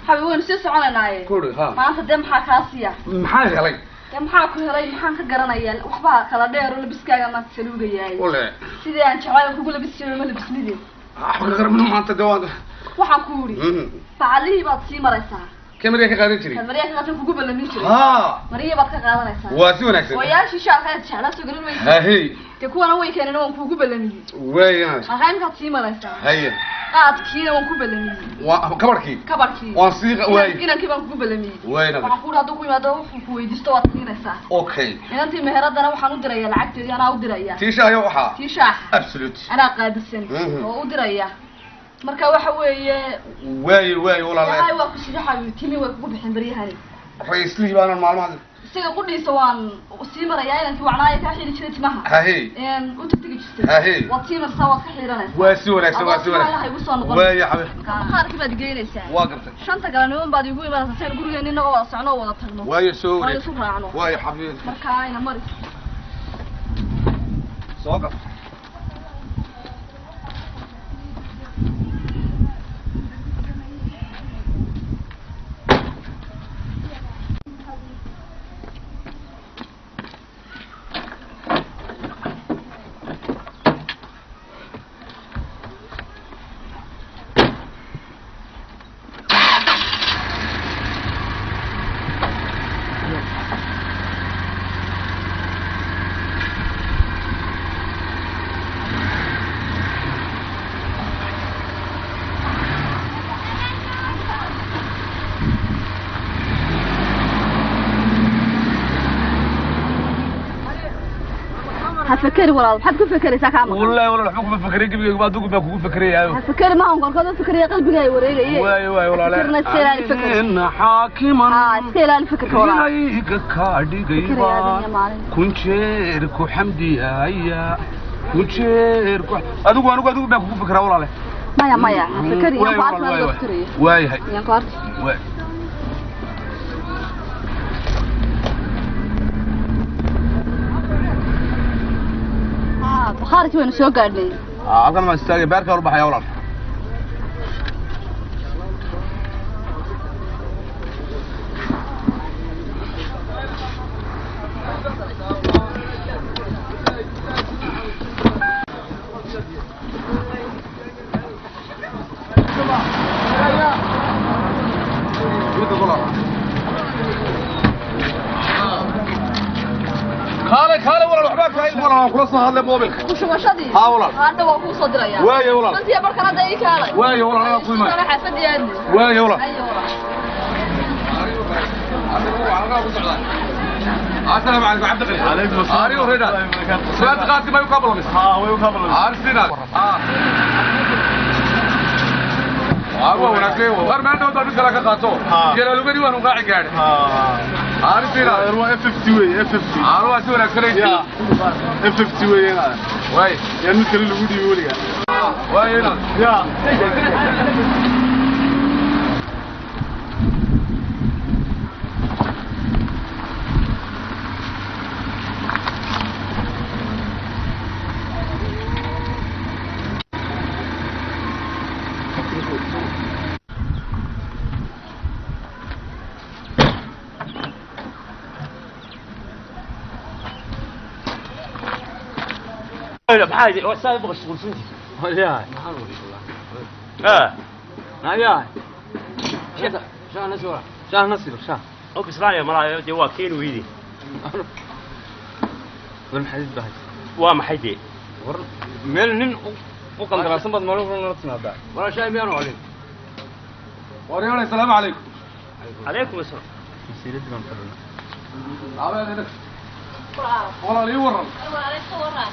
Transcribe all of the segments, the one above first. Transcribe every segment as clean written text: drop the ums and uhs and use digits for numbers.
Xabi, waynu sii soconanaaye. Kuri ha. Maanta dee maxaa kaa siiya? Maxaa helay? Dee maxaa ku helay? Maxaan ka garanayaa? Waxbaa kala dheer oo labiskaaga maanta saluugayaay. Ule. Sidii aan jecel kugu labis jiray ma labisnidin. Waxba ka garabno maanta dee waan. Waxaan ku yidhi, bacalihii baad sii maraysaa. Kamariya ka qaadan jiray. Kan maryaha ka qaatan kugu ballamin jiray. Ha. Maryaha baad ka qaadanaysaa. Waa si wanaagsan. Ooyaashii shaalka aad jeclaa soo garan maysid. Hahey. Dee kuwana way keeneen, waan kugu ballamiyey. Weeyaan. Markaa imkaad sii maraysaa. Haye. Qaadkiina waan ku ballamiyey. Waa kabarkii. Kabarkii. Waan sii waay. Inankii baan kugu ballamiyey. Waay. Waxaan ku yidhi, hadduu ku yimaado wuxuu ku weydiisto waad siinaysaa. Okay. Inantii meheradana waxaan u dirayaa lacagteedii, anaa u diraya. Tiisha ayo waxaa. Tii shaaxa. Absolute. Anaa qaabilsan oo u diraya. Marka waxa weeye. Waay waay walahi walaalahay. Waa ku sida xabiib, timi way kugu bixin baryahani. Raislihii baanan maalmaha. Isaga qudhiisa waan sii marayaa, inankii wacnaaya kaa xiiri jiray timaha. Hahey. U tagtegi jirtay. Hahey. Waad sii marsaa, waad ka xiiranaysaa. Waa si wanaagsan, waa si Adoo wanaagsan. igu soo noqon. Waay xabiib. Maqaarkii baad geynaysaa. Waa gartay. 5ta galabnimo baad igu imanaysaa si aan gurigeena inagoo wada socno oo wada tagno. Waay soo waan wareeg. isu raacno. Waay xabiib. Markaa ina mari. Soo gal. Ha fekeri walaal, maxaad ku fekeraysaa kaa maqan? Wallahi walaal, waxba kuma fekerin, gebigayga baa adugu baa kugu fekerayaayo. Ha fekeri, maahan korkood fekeraya, qalbiga ay wareegaye. Waay waay walaal. Fikirna iska ilaali fekerka. Inna xaakiman. Ha, iska ilaali fikirka walaal. Ilayga kaa dhigay Fikiraya baan adduunya maalin. Kun jeer ku xamdiyaya, kun jeer ku adigu anigu adigu baan kugu fekeraa walaale. Maya maya, ha fekeri, Waay yaan ku arkin walaal, adigoo waay fekeraya. Waayahay. Yaan ku arki. Waay. Ha, bakhaarkii waynu soo gaadhnay. Halkan baan istaagay, beerka hor baxaya walaal. Kaale kaale walaal, waxbaa kaa walaal, waan kula soo hadlay moobilka. Ku shubashadii. Ha, walaal. Hadda waan kuu soo dirayaa. Waaye walaal. Shantiya barkan hadda ii kaalay. Waaye walaal, anaa ku imaan. Sana xaafadii aadni. Waaye walaal. Ayo walaal. السلام عليكم عبد الغني. عليكم السلام. اريو ريدا. ورحمة الله وبركاته. سؤال قاسم ما يقابل بس. ها way u kaabalaysay. ارسنال اه waa wanaagsan, war ma dhow dad kala ka qaato. Ha. Galaalugadi waanu qaaci gaadhay. Ha. Arsenal. Waa FFT wey, FFT. Aan waa si wanaagsan. Ya. FFT wey inaad. Way. Yaa mid kale lagu dhiibo weligaa. Way inaad. Ya. Maxaa saa mashquulsantii? Shaah nasiib shaah. Og islaaya malaayo dee waa keeni weyde. War maxay bahay? Waa maxay dee? War meel nin u qandaraasan baad maalin walba nala timaadaa. Wala shaah miyaanu colin. Waryaale, asalaamu calaykum. Calaykum asalaam. Masiiradii baan fadhinaa. Walaal, ii waran.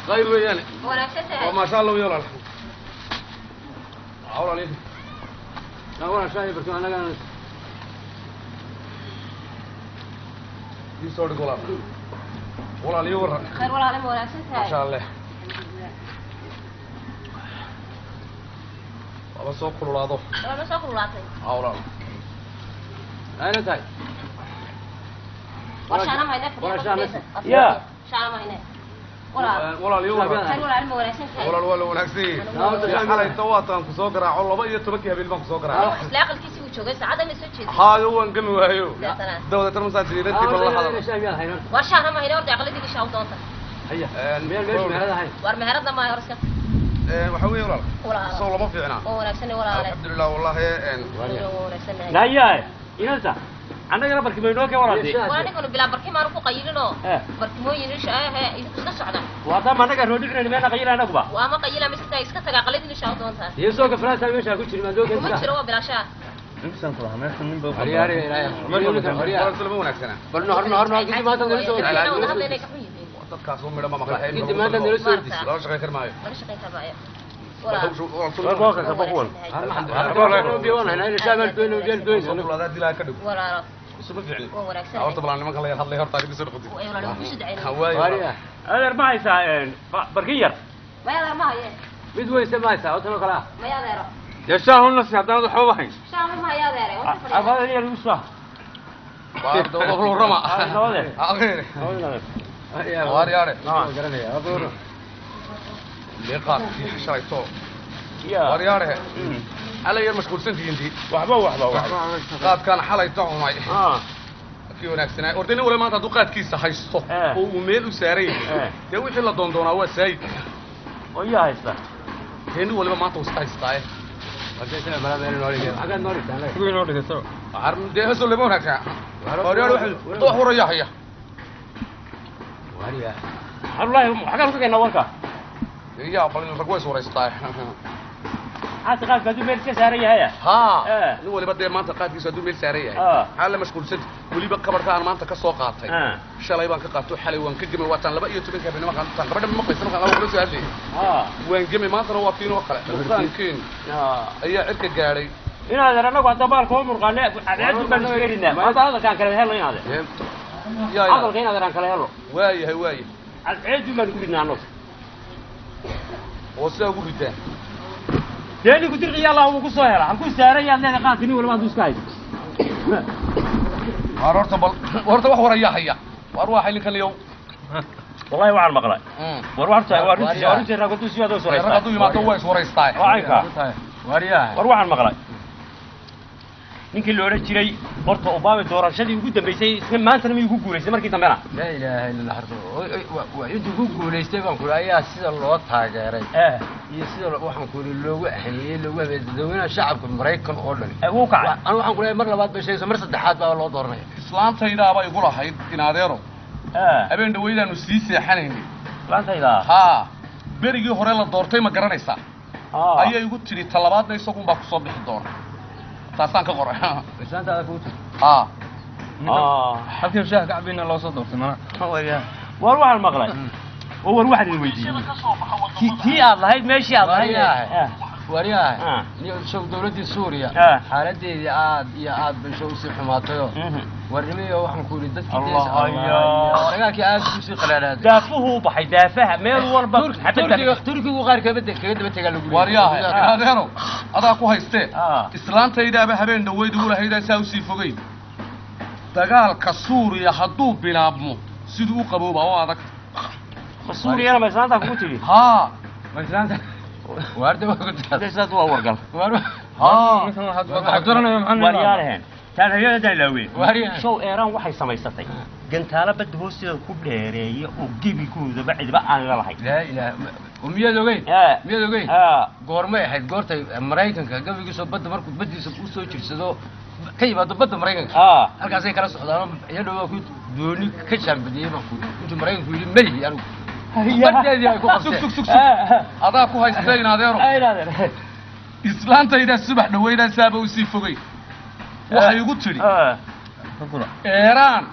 Khayr weeyaane. Waa maasha Allah weeye walaal. Walaal ii. Wala shaah barkin anagana. Ii soo dhig walaal. Walaal, ii waran. Khayr walaale, ma wanaagsan tahay? Maasha Allah. Waaba soo kululaado. Walaal, ma soo kululaatay? Haa walaal. Ayna tahay. War shaana mahayne. Wala shaana. Ya. Shaana mahayne walaal. Walaal, ii waran. Khayr walaale, ma wanaagsan tahay? Walaal, waa la wanaagsan yahay. Xalayta waataan ku soo garaaco, 12-kii habeen baan ku soo garaacay. Isla aqalkiisii uu joogay saacada ma soo jeedin. Haayo, waan gami waayo. Dawladda tarmasaa jiidantii bal la hadal. Shaah miyaad haynan? War shaana mahayne, horta aqaladiga shaah u doonta. Haya. Meel meesha meherada hayn. War meherada maayo, hor iska. Waxa weeye walaal. Walaal. Soo lama fiicna. Oo wanaagsan walaale. Alxamdulilah wallahi. Waa wanaagsan. Nayaa inanta annagana barkimo inoo keen walaal dee. Waa ninkanu bilaa barkimaanu ku qayilinoo barkimooyin isha ahe idinku iska socda. Waa taa annaga roodhi cunayna meena qayila annaguba. Waa ma qayila ma iska iska taga aqaladiina shaah u doontaa. Iyo soo gafraasa meesha ku jirin maadoo Kuma jiro, waa bilaa shaah. Intaan kula meesha nin baa. Horyaare ilaahay. Walaal, lama wanaagsana. Bal no horno horno kadib maanta nala soo. Wada hadlaynay ka xun yihiin. Dadkaas oo midho ma maqlay. Kadib maanta nala soo ordisay. Loo shaqeyn kari maayo. Laga shaqayn karmaayo walaal. Walaalo. Suma fiicni. Waa wanaagsan. Horta balan nimanka la yar hadlay horta adiga soo noqotid. Way walaalo, ku sudcayna. Waayo. Adeer, ma haysaa barkin yar? Maya adeer, ma haye. Mid weyse ma haysaa oo tan oo kale ah? Maya adeero. Dee shaah un nasi haddana waxba hayn. Shaah ma haye adeere. Afadan yar igu soo. Waar dawla rama. Nabade. Aqeer. Waar yaare. Garanaya. Liqaad shalayto. Ya. Waar yaare. Ala yar mashquulsantihiintii. Waxba waxba waxba. Qaadkaan xalayto cunay. Kii wanaagsanaa. Horta nin wala maanta hadduu qaadkiisa haysto oo uu meel u saaran yahay. Dee wixii la doondoonaa waa saayid. Oo yaa haysta. Dee nin waliba maanta wuu iska haystaaye. Dee heesoo lama wanaagsanaa. Waar yaare wax waraya haya. Wallahi xagaan ka keenaa warka. Yaa bal rag way suuraysataa. Xaasi qaadka hadduu meel iska saaran yahay. Haa. Nin waliba dee maanta qaadkiisu hadduu meel saaran yahay. Maxaa la mashquulsan? Weliba kabarka aan maanta ka soo qaatay. Shalay baan ka qaato, xalay waan ka gemay, waataan 12-ka habeenimo markaan gabadha ma maqlaysa markaan laba kula soo hadlayay. Waan gemay, maantana waa kiinoo kale. Murqaankeen ayaa cirka gaadhay. Inaadeer, annagu hadda baalka oo murqaane cadceedu baan iskaga ridnaa. Maanta hadalkaan kala helno inaadeer. Hadalka inaadeer aan kala helno. Waayahay waayahay. Cadceedu baan ku ridnaa annagu. Oo sidaa ugu ritaan. Dee ninku dirqiya Allah uu ku soo hela. Halkuu saaran yaad leedahay qaadka nin waliba hadduu iska haysto. Waar horta bal horta wax waraya haya. Waar waa xilin yow. Wallahi waxaan maqlay. War horta waa runtii, waa runtii, rag hadduu sii wado Rag hadduu yimaado waa is waraystaa. Waa caynka. Waryaha. War waxaan maqlay. Ninkii la odhan jiray horta Obama doorashadii ugu dambeysay isna maantana miyuu ku guulaystay markii dambena? Laa ilaaha illa allah. Waa intuu ku guulaystay baan kuli ayaa sida loo taageeray iyo sida waxaan kuli loogu ahamiyey, loogu ahamiyey dadweynaha shacabka Maraykan oo dhan. Wuu kacay. Anu waxaan kuleeyahay mar labaad bay sheegaysa, mar saddexaad baa loo dooranaya. Islaantaydaaba igu lahayd in adeero. Habeen dhaweydaanu sii seexanaynay. Islaantayda? Haa. Berigii hore la doortay ma garanaysaa? Ayay igu tidhi talabaadna isagun baa kusoo bixi doona. Taasaan ka qoray. Islaantaada kugu tiri? Haa. Halkan shaah ka cabina loo soo doortay mana. War waxaan maqlay. Oo war waxaan idin weydiiyey. Tii aad lahayd meeshii aad lahayd. Waryaha. Niyo dowladdii Suuriya xaaladeedii aad iyo aad bay soo usii xumaatayoo warnimiyo waxaan ku yidhi dadkii dagaalkii aad usii qalaadhaaday. Daafuhu u baxay daafaha meel walba. Turkigu qaar kaga daba tegaa lagu. Waryaha adeero adaa ku haystee. Islaantaydaaba habeen dhaweyd ugu lahayd saa usii fogeyn. Dagaalka Suuriya hadduu bilaabmo siduu u qabooba oo adag. Suuriyana ma islaanta kugu tidhi? Haa. Ma islaanta? Waarda waa ku taas. Waa wargal. Waar. Haa. Waryaaraheen. Taan hay'adan ilaawe. Show Iran waxay samaysatay gantaalo badda hoosteeda ku dheereeya oo gebigoodaba cidba aan la lahayn. Laa ilaaha, miyaad ogeyn? Miyaad ogeyn goormay ahayd goortay Maraykanka gabigiisoo badda markuu baddiisa u soo jirsado ka yimaado badda Maraykanka, halkaasay kala socdaan. Iyadhow waa ku dooni ka jaambadiyey baan ku intuu Maraykanku yidhi melihi anigu badeedii ay ku qabteen. Sug sug sug, adaa ku haysta in adeero. Islaantaydaa subax dhaweynaa saaba usii fogey, waxay igu tidhi Eeraan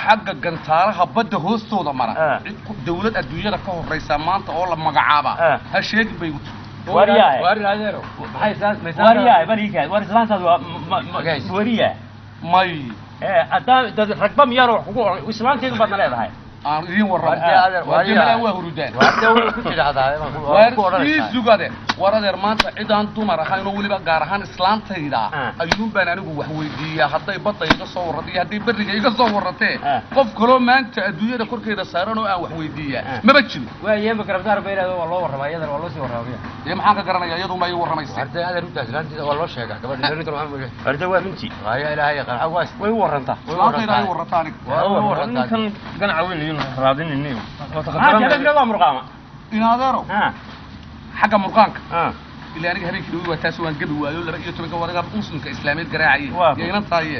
xagga gantaalaha badda hoostooda mara cid dawlad adduunyada ka horraysaa maanta oo la magacaabaa ha sheegin bay igu tidhi. Waryahay, bariikaad war islaantaad waa wariya. May haddaan dad ragba miyaana wax kugu oran, islaanteedu baadna leedahay. Aan idiin warramo, waa hurudaan ii sugade. War adeer, maanta cidaan dumar ahayn oo weliba gaar ahaan islaantayda ayuun baan anigu wax weydiiyaa hadday badda iga soo warrata iyo hadday berriga iga soo warratee. Qof kaloo maanta adduunyada korkeeda saaran oo aan wax weydiiyaa maba jiro. Waaye ma garabsaar bay leedahay? Waa loo warramaa iyadana, waa loo sii warramaya. Dee maxaan ka garanaya? Iyadu ma ii warramaysa. Arday adeer u islaantiisa waa loo sheegaa gabadha ninkan waxaan mooyaa. Arday waa runtii. Waayo ilaahay yaqaan xag waas. Way u warrantaa. Islaantayda ay warrataa aniga. Waa u warrantaa. Ninkan ganaca weyn iyuu raadinayniyo. Waa murqaama. In adeero, xagga murqaanka ilaa aniga habeenkii dhawi waa taas waan gabi waayo 12-ka wariga muslimka islaameed garaacayay iyo inantaaye.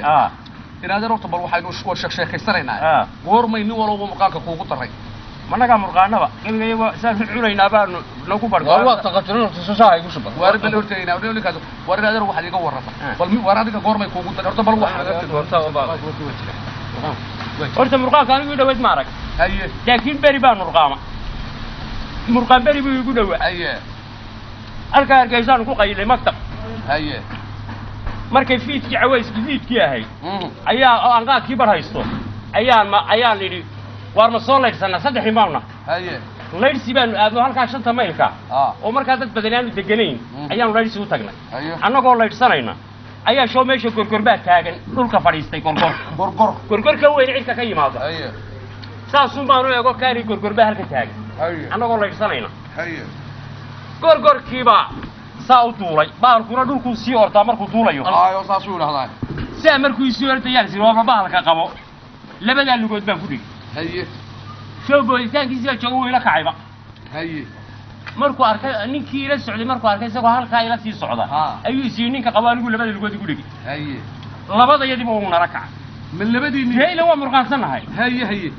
In adeer, horta bal waxaynu war sheeksheekaysanaynaa goormay nin walowba murqaanka kuugu daray? Managaa murqaanaba gebiga iyagoo saan u cunaynaa baanu nagu War waa taqatirino tusaha igu shuban. Waar bal horta ina ninkaas, war in adeer waxaad iga warrata bal war adiga goormay kuugu daray horta bal wax. Horta murqaanka anigu i dhaweyd ma arag. Haye. Laakiin beri baan murqaama, murqaan beri buu igu dhowaa. Haye. Halkaa Hargeysaanu ku qayilay maktab. Haye. Markay fiidkii cawayskii fiidkii ahayd ayaa oo aan qaadkii bar haysto ayaan ma ayaan idhi waar ma soo laydhsanaa saddexii maawna. Haye. Laydhsi baanu aadno halkaa shanta maylka oo markaa dad badani aanu deganayn ayaanu laydhsi u tagnay. Annagoo laydhsanayna ayaa show meesha gorgor baa taagan, dhulka fadhiistay gorgor. Gorgor. Gorgor ka weyn cirka ka yimaado. Haye. Saasun baanu eego kaari gorgor baa halka taagan. Haye. Annagoo laydhsanayna. Haye. Gorgorkiibaa saa u duulay, bahalkuna dhulkuu sii ordaa markuu duulayo. Ayo, saasuu idhahdaa. Sidaa markuu isii ordayaan sii waaba bahalka qabo, labadaa lugood baan ku dhigi. Haye. Show booditaankiisii baa jooga, wuu ila kacayba. Haye. Markuu arkay ninkii ila socday, markuu arkay isagoo halkaa ila sii socda, ayuu isii ninka qabo, anigu labada lugood igu dhigi. Haye. Labada yadiba uu nala kacay. Ma labadii nin? Dee ila waa murqaansannahay. Haye haye.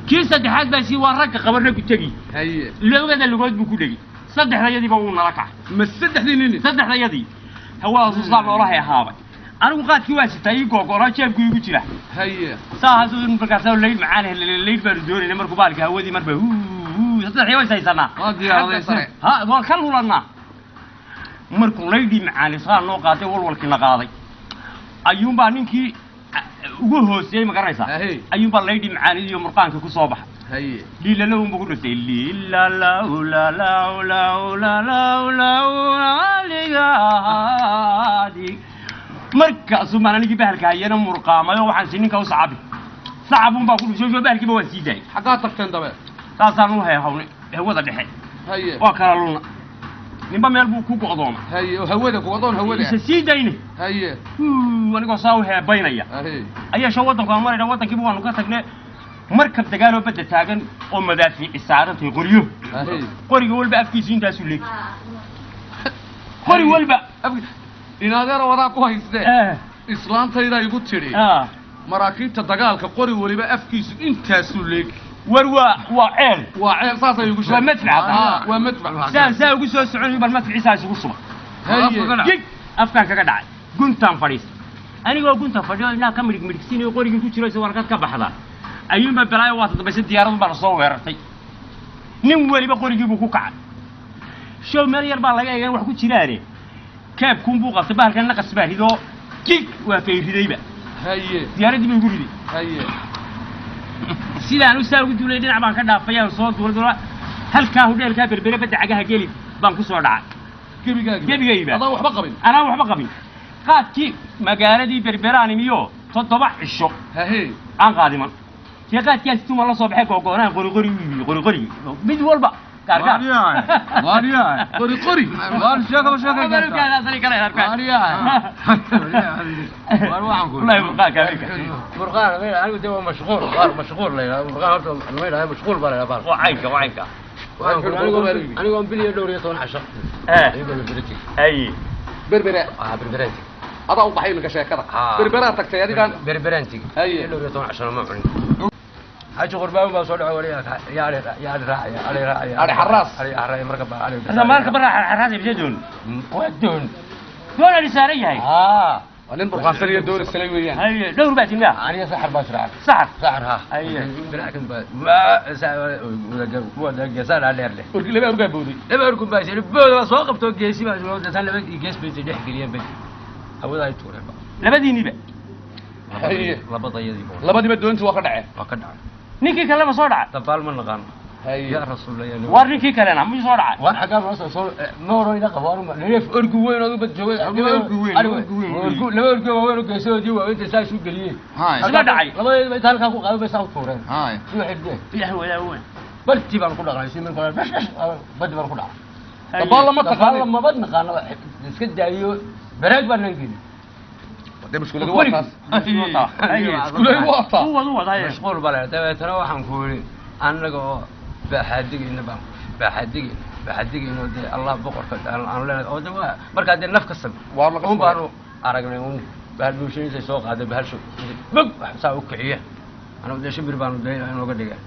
Kii saddexaad baa sii waa ragga qaba, raggu tegi. Haye. Labada lugood buu ku dhegi, saddexda yadiiba wuu nala kacay. Ma saddexdii nin? Saddexda yadii hawada suusaa noolahay ahaabay. Anigu qaadkii waa sitaa, ii googo'naa, jeebku igu jira. Haye. Saa markaas layd macaan layd baanu doonayna markuu baalka hawadii marba huu saddexdii way haysanaa. Waa diyaaradaysane. Ha, waan ka lulanaa. Markuu laydhii macaan isaa noo qaaday, walwalkiina qaaday, ayuunbaa ninkii ugu hooseeyey, ma garanaysaa, ayuunbaa laydhii macaanidii iyo murqaankii ku soo baxay. Haye. Liilalaw unbuu ku dhuftay, liilalaw lalaw law lalaw law aligaadi. Markaasuu maan anigii bahalka hayana murqaamayo, waxaan si ninka u sacabi sacabun baa ku dhuftay, bahalkiiba waan sii daayay. Xaggaa tagteen dabe? Saasaan u heehawnay hawada dhexe. Haye. Waa kala lulna, ninba meel buu ku go'dooma. Haye, oo hawada ku go'doon hawada. Isa sii dayne. Haye. Anigoo saa u heebaynaya haye ayaa sho waddanku aan marayna, waddankiiba waanu ka tagnay, markab dagaaloo badda taagan oo madaafiici saarantay, qoryo. Haye. Qoriga walba afkiisu intaasuu leegi, qori walba. In adeero, wadaa ku haystee, islaantaydaa igu tidhi maraakiibta dagaalka qori waliba afkiisu intaasuu leegi. War waa ceel. Waa ceel, saasay igu sheegtay. Waa madfac hadda. Waa madfac. Saan saa ugu soo soconay bal madfaciisaa isugu shuba. Haye. Gig afkaan kaga dhacay, guntaan fadhiista. Anigoo gunta fadhiyo inaa ka midhig midhigsiinayo qorigii ku jiro isagoo halkaad ka baxdaa ayuunbaa balaayo waa tadambaysa, diyaaradun baa lasoo weerartay, nin weliba qorigii buu ku kacay. Show meel yar baa laga eegay wax ku jiraane, keebkuun buu qabtay bahalkan, naqas baa ridoo gig waa kay ridayba. Haye. Diyaaraddii baa igu riday. Haye. Sidaan u saa ugu duulay dhinac baan ka dhaafay, aan soo duulay duula halkaa hudheelkaa Berbere badda cagaha geli baan ku soo dhacay. Gebigaagiba? Gebigayba. Adaan waxba qabin? Anaan waxba qabin. Qaadkii magaaladii Berberaan imiyo 7 cisho. Haye. Aan qaadiman dee qaadkaas tuma la soo baxay googoonaan qori qori u iibiyey, qori qori mid walba. Gaargaar. Waaryahay. Qori qori. Waar sheeko sheeko. Waaryahay. Waar waxaan ku Wallahi murqaanka habeenka. Murqaan anigu dee waa mashquul, waar mashquul la yidhahdo. Murqaan horta lama yidhahdo, mashquul baa la yidhahdaa. Waa caynka, waa caynka. Anigu aan bil iyo dhowr iyo toban casho. Eh. Ay. Berbera. Ah, berberaan tegey. Adaa u baxay iminka sheekada. Berberaa tagtay adigaan. Berberaan tegey. Haye. Dhowr iyo toban cashona ma cunin. Xaaji Qurbaan baa soo dhacay wali yaa ari yaa ari raacaya ari raacaya. Ari xarraas. Ari xarraas marka baa ari. Hadda marka bara xarraas ibsay doon. Waa doon. Doon ari saaran yahay. Ah. Waa nin burqaansan iyo doon islay weeyaan. Haye, dhowr baa timaa. Aniga saxar baa israacay. Saxar. Saxar ha. Haye. Bilaakin baa ma wada geesaan aa dheer leh. Orgi laba orgaa booday. Laba orgi baa jira. Booda waa soo qabtoo geesi baa soo dasan laba gees bay dhex geliyeen bay. Hawada ay tuureen ba. Labadiiniba. Haye. Labadayadii. Labadiiba doontii waa ka dhaceen. Waa ka dhaceen. Ninkii kaleba soo dhacay. Dabaal ma naqaan. Haye. Ya Rasuul Allah. War ninkii kalena miyuu soo dhacay? War xagaa noo soo ma oran ila qabo war neef orgi weyn oo bad joogay. Orgi weyn, orgi weyn. Orgi laba orgi waa weyn oo geesoodii waa inta saa isu geliyeen. Haye. Isla dhacay. Labadeedba inta halkaa ku qaaday bay saa u tuureen. Haye. Si waxay dhigeen. Ilaah wadaa weyn. Bartii baan ku dhaqnay si markaa bash bash bad baan ku dhacay. Dabaal lama taqaano. Dabaal lama bad naqaano iska daayo baraag baan nan gelin. Dee mushkuladu waa taas. Mushkuladu waa taas. Wadu wada haye. Mashquul baa leeyahay. Dabeetana waxaan ku yiri annaga oo baaxaadigayna baan baaxaadigayna baaxaadigayna dee Allah boqorka aan leenahay oo dee waa markaa dee naf ka sab Waa laga un baanu aragnay un bahal bulshadiisa soo qaaday bahal shub bog wax saa u kiciya anigu dee shimbir baanu dee inooga dhigay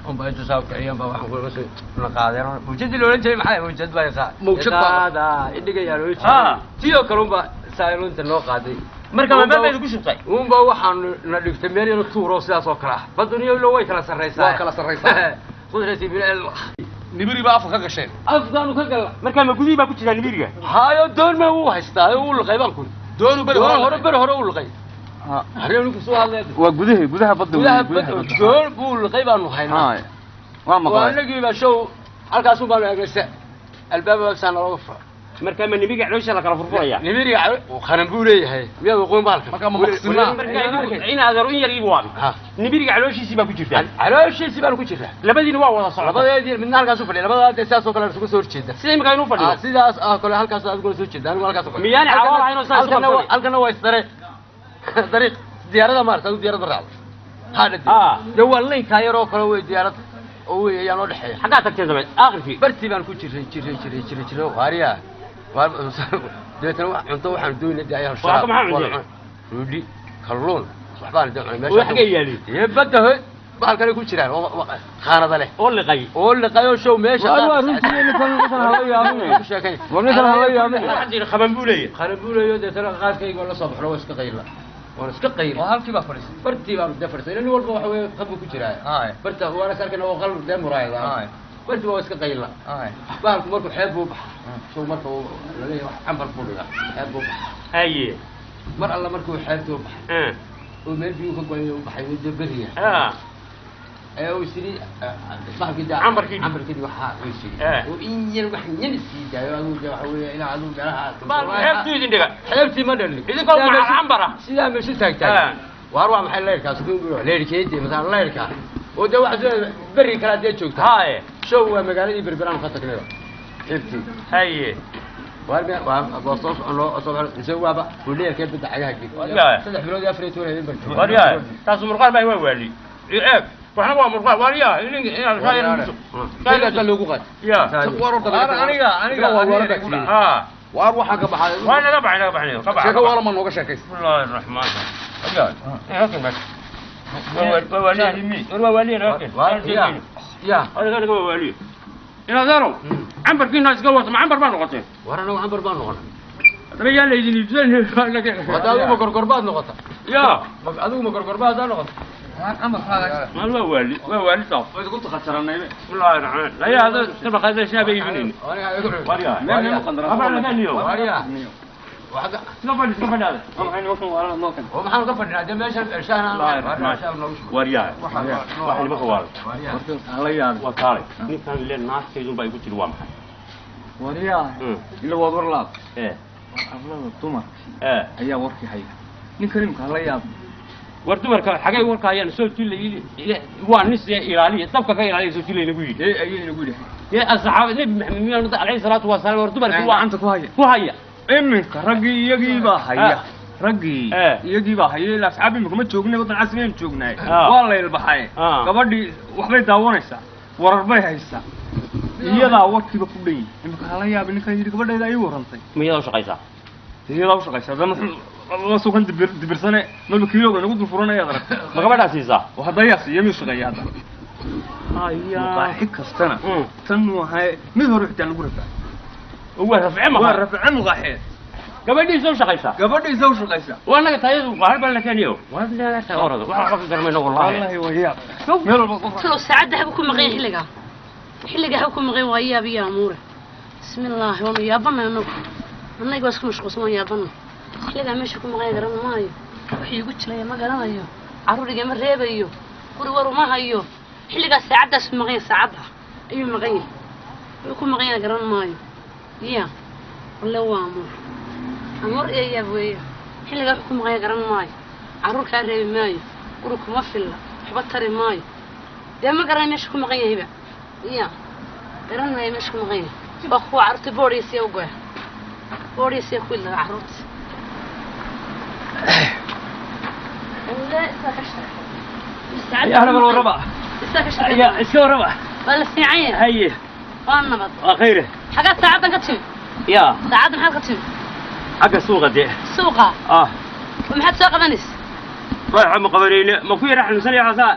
un baa inta saa u kiciyaan baa waxaan ku soo na qaadeen mawjadii la odhan jiray maxay mawjad baa iqaa Mawjad baa- qaadaa idhigayaa loo jiray tii oo kale un baa saa inta noo qaaday Marka ma meel bay ku shubtay. Un baa waxaan na dhigtay meel yar tuuro sidaas oo kale ah baduniyo ilo way kala sarreysaa. Waa kala sarreysaa. Qudrati bil Nibiri baa afka ka gasheen. Afkaanu ka gala. Marka ma gudihii baa ku jira nibiriga? Hayo doon ma wuu haystaa wuu liqay baan ku. Doonu bari hore hore bari hore wuu liqay. Hareen ku soo hadlay. Waa gudaha gudaha badda gudaha badda doon buu liqay baanu haynaa. Haye. Waa maqlay. Waa anagii baa show halkaas u baanu eegnay albaab baa nooga fura. Marka ma nibiriga caloosha la kala furfuraya. Nibiriga qaran buu leeyahay. Miyaad aqoon baalka? Marka ma maqsinaa. Marka in adeer in yar iigu waabi. Nibiriga calooshiisii baa ku jirtaa. Calooshiisii baan ku jirtaa. Labadiina waa wada socda. Labadeedii midna halkaas u fadhiya, labadaa dee sidaas oo kale isugu soo horjeeda. Sida imika inuu fadhiyo. Sidaas ah kale halkaas adiguna soo jeeda, anigu halkaas u fadhiyo. Miyaanay calool ahayn oo sidaas u qabsaday? Halkana waa isdare. Dariiq diyaaradda maarta, adigu diyaaradda raacdo. Ha dhadi. Dee waa laynkaa yar oo kale wey diyaaradda. Oo wey ayaa noo dhexeeya. Xaggaa tagteen dambe aakhirkii. Bartii baan ku jiray jiray jiray jiray jiray waariyaa. Dabeetana wax cunto waxaan doonay dee ayaa Waa maxaa cunteen? Roodhi, kalluun, waxbaan dee cunay meesha. Wax xagee yaalin? Ee badda hoy bahal kale ku jiraan oo khaanada leh. Oo liqay. Oo liqay oo show meesha. Waa runtii ninkan ninkan hala yaabin. Ku sheekay. War ninkan hala yaabin. Waxaa jira qaban buu leeyahay. Qaran buu leeyahay deetana qaadkayga oo la soo baxno waa iska qayla. Waa iska qayla. Waa halkii baa fadhiisay. Bartii baan dee fadhiisay. Nin walba waxa weeye qab buu ku jiraa. Haye. Barta waana sarkana oo qalb dee muraayada. Haye. Bartii waa iska qayla. Haye. Bahalku markuu xeeb buu baxaa. Show marka uu laleeyahay wax cambar buu dhigaa. Xeeb buu baxaa. Haye. Mar alla markuu xeebtuu baxay. Oo meel biyuu ka go'ay uu baxay dee beriya. Ee uu sidii bahalkii daa Cambarkii. cambarkii waxaa uu sidii. Oo in yar wax yar sii daayo adigu dee waxa weeye ilaa adigu meelaha Bahalku xeebtuu idin dhiga. Xeebtii ma dhalin. Idinkoo maca cambar ah. Sidaa meeshu taagtaag. Waar waa maxay leyrkaas ku leyrkeedii masalan leyrka. Oo dee waxa beri kala dee joogta. Haye. Show waa magaaladii Berberaan ka tagnay. Xeebtii. Haye. Waar waa soo socono soo socono waaba uu leerkee badda cagaha geli. 3 bilood iyo 14 habeen baan joogay. Waryaa taas murqaan baa waa waali. Eeg waxna waa murqaan waryaa in inaad shaayir muso. Shaayir loogu qaad. Ya. War orda. Aniga aniga waa war Ha. Waar waxa ka baxay. Waa naga baxay naga baxay ka baxay. Sheeko wala ma nooga sheekaysa. Bismillahir Rahmanir Rahim. Waryaa. Halkan bas. Waa waali. Waa waali halkan. Ya. Aniga aniga waa waali. Ina daro. Cambarkiina iska wata ma cambar baa noqotay. War anagu cambar baan noqonay. Haddana yaa la idin iibsan. Hadda adigu ma gorgorbaad noqota. Ya. Adigu ma gorgorbaad noqota. Ma waa waali, waa waali taas. Way ku takhasaranay. Bismillahir Rahmanir Rahim. La hada sabab hada shaaba iibinayna. Waryaa. Meel ma qandaraas. Abaa laga niyo. Waryaa. Waxa Soo fadhi, soo fadhi. Waxaan nimankan waa noo kan. oo maxaan ka fadhinaa dee meesha shaahna Waryaa. Waxa nimanka waa. Waryaa. Warkan aan la yaabin. Waa kaalay. Ninkan leen naagteedu baa igu jiri waa maxay? Waryaa. Ila waad war laab. Ee. War arlada dumar. Ee. Ayaa warkii haya. Ninkan imka la yaabin. War dumarka xagay warka ayaan soo tilay waa nis ilaaliya dabka ka ilaaliya soo tilay nagu yidhi. Ee ayay nagu yidhi. Asxaab Nebi Maxamed miyaan calayhi salaatu wasalaam war dumarku waa gacanta ku haya. Ku haya. Iminka raggii iyagii baa haya. Raggii iyagii baa haya, ilaa asxaab imika ma joognay, waddan casri joognay. Waa la ilbaxay. Gabadhii waxbay daawanaysaa, warar bay haysaa, iyadaa warkiiba ku dhan yihi. Imika hala yaabay ninkan yidhi gabadhayda ii warrantay. Miyadaa u shaqaysaa? Iyadaa u shaqaysaa. Haddana la suukan dibir dibirsane marba kiilooga nagu dul furanaya aad aragtay. Ma gabadhaa siisaa? Oo hadda yaa siiya, miyuu shaqeeya hadda? Maqaaxi kastana tan waxay mid hore xitaa lagu rafacay. Waa rafce ma? Waa rafce maqaaxeed. Gabadhiisa u shaqaysaa? Gabadhiisa u shaqaysaa. Waa naga taayadu qaar baa la keeniyo. Waa naga taay orado. Waxa qof garmayno wallahi. Wallahi waa yaab. Meel walba qof. Talo saacadda haba ku maqan xilliga. Xilliga haba ku maqan waa yaab iyo amuure. Bismillah, waan yaabana anagu. Annaga waa isku mashquulsan, waan yaabana. Xilliga meesha ku maqan garan maayo. Wixii igu jiray ma garanayo. Carruur ma reebayo. Guri war uma hayo. Xilliga saacaddaas maqan, saacadda ayuu maqan yahay. Wuxuu ku maqan yahay garan maayo. Ya wallahi waa amuur. Amuur iyo yaab weeye. Xilliga wuxuu ku maqan yahay garan maayo. Carruur kaa reebi maayo. Guri kuma filla. Waxba tari maayo. Dee ma garanayo meesha ku maqan yahayba. Ya garan maayo meesha ku maqan yahay. Waa kuwa carruurta boodhiisiya u goya. Boodhiisiya ku ilaa carruurta. Ya ahla bal warraba. Ya iska warraba. Waa la fiican yahay. Haye. Waa nabad. Waa khayr. Xaggaa saacaddan ka timi? Ya. Saacaddan maxaad ka timi? Xagga suuqa dee. Suuqa? Ah. Maxaad soo qabanaysa? Waxa ma qabanayne, ma ku yara xanuunsanaya xasaa.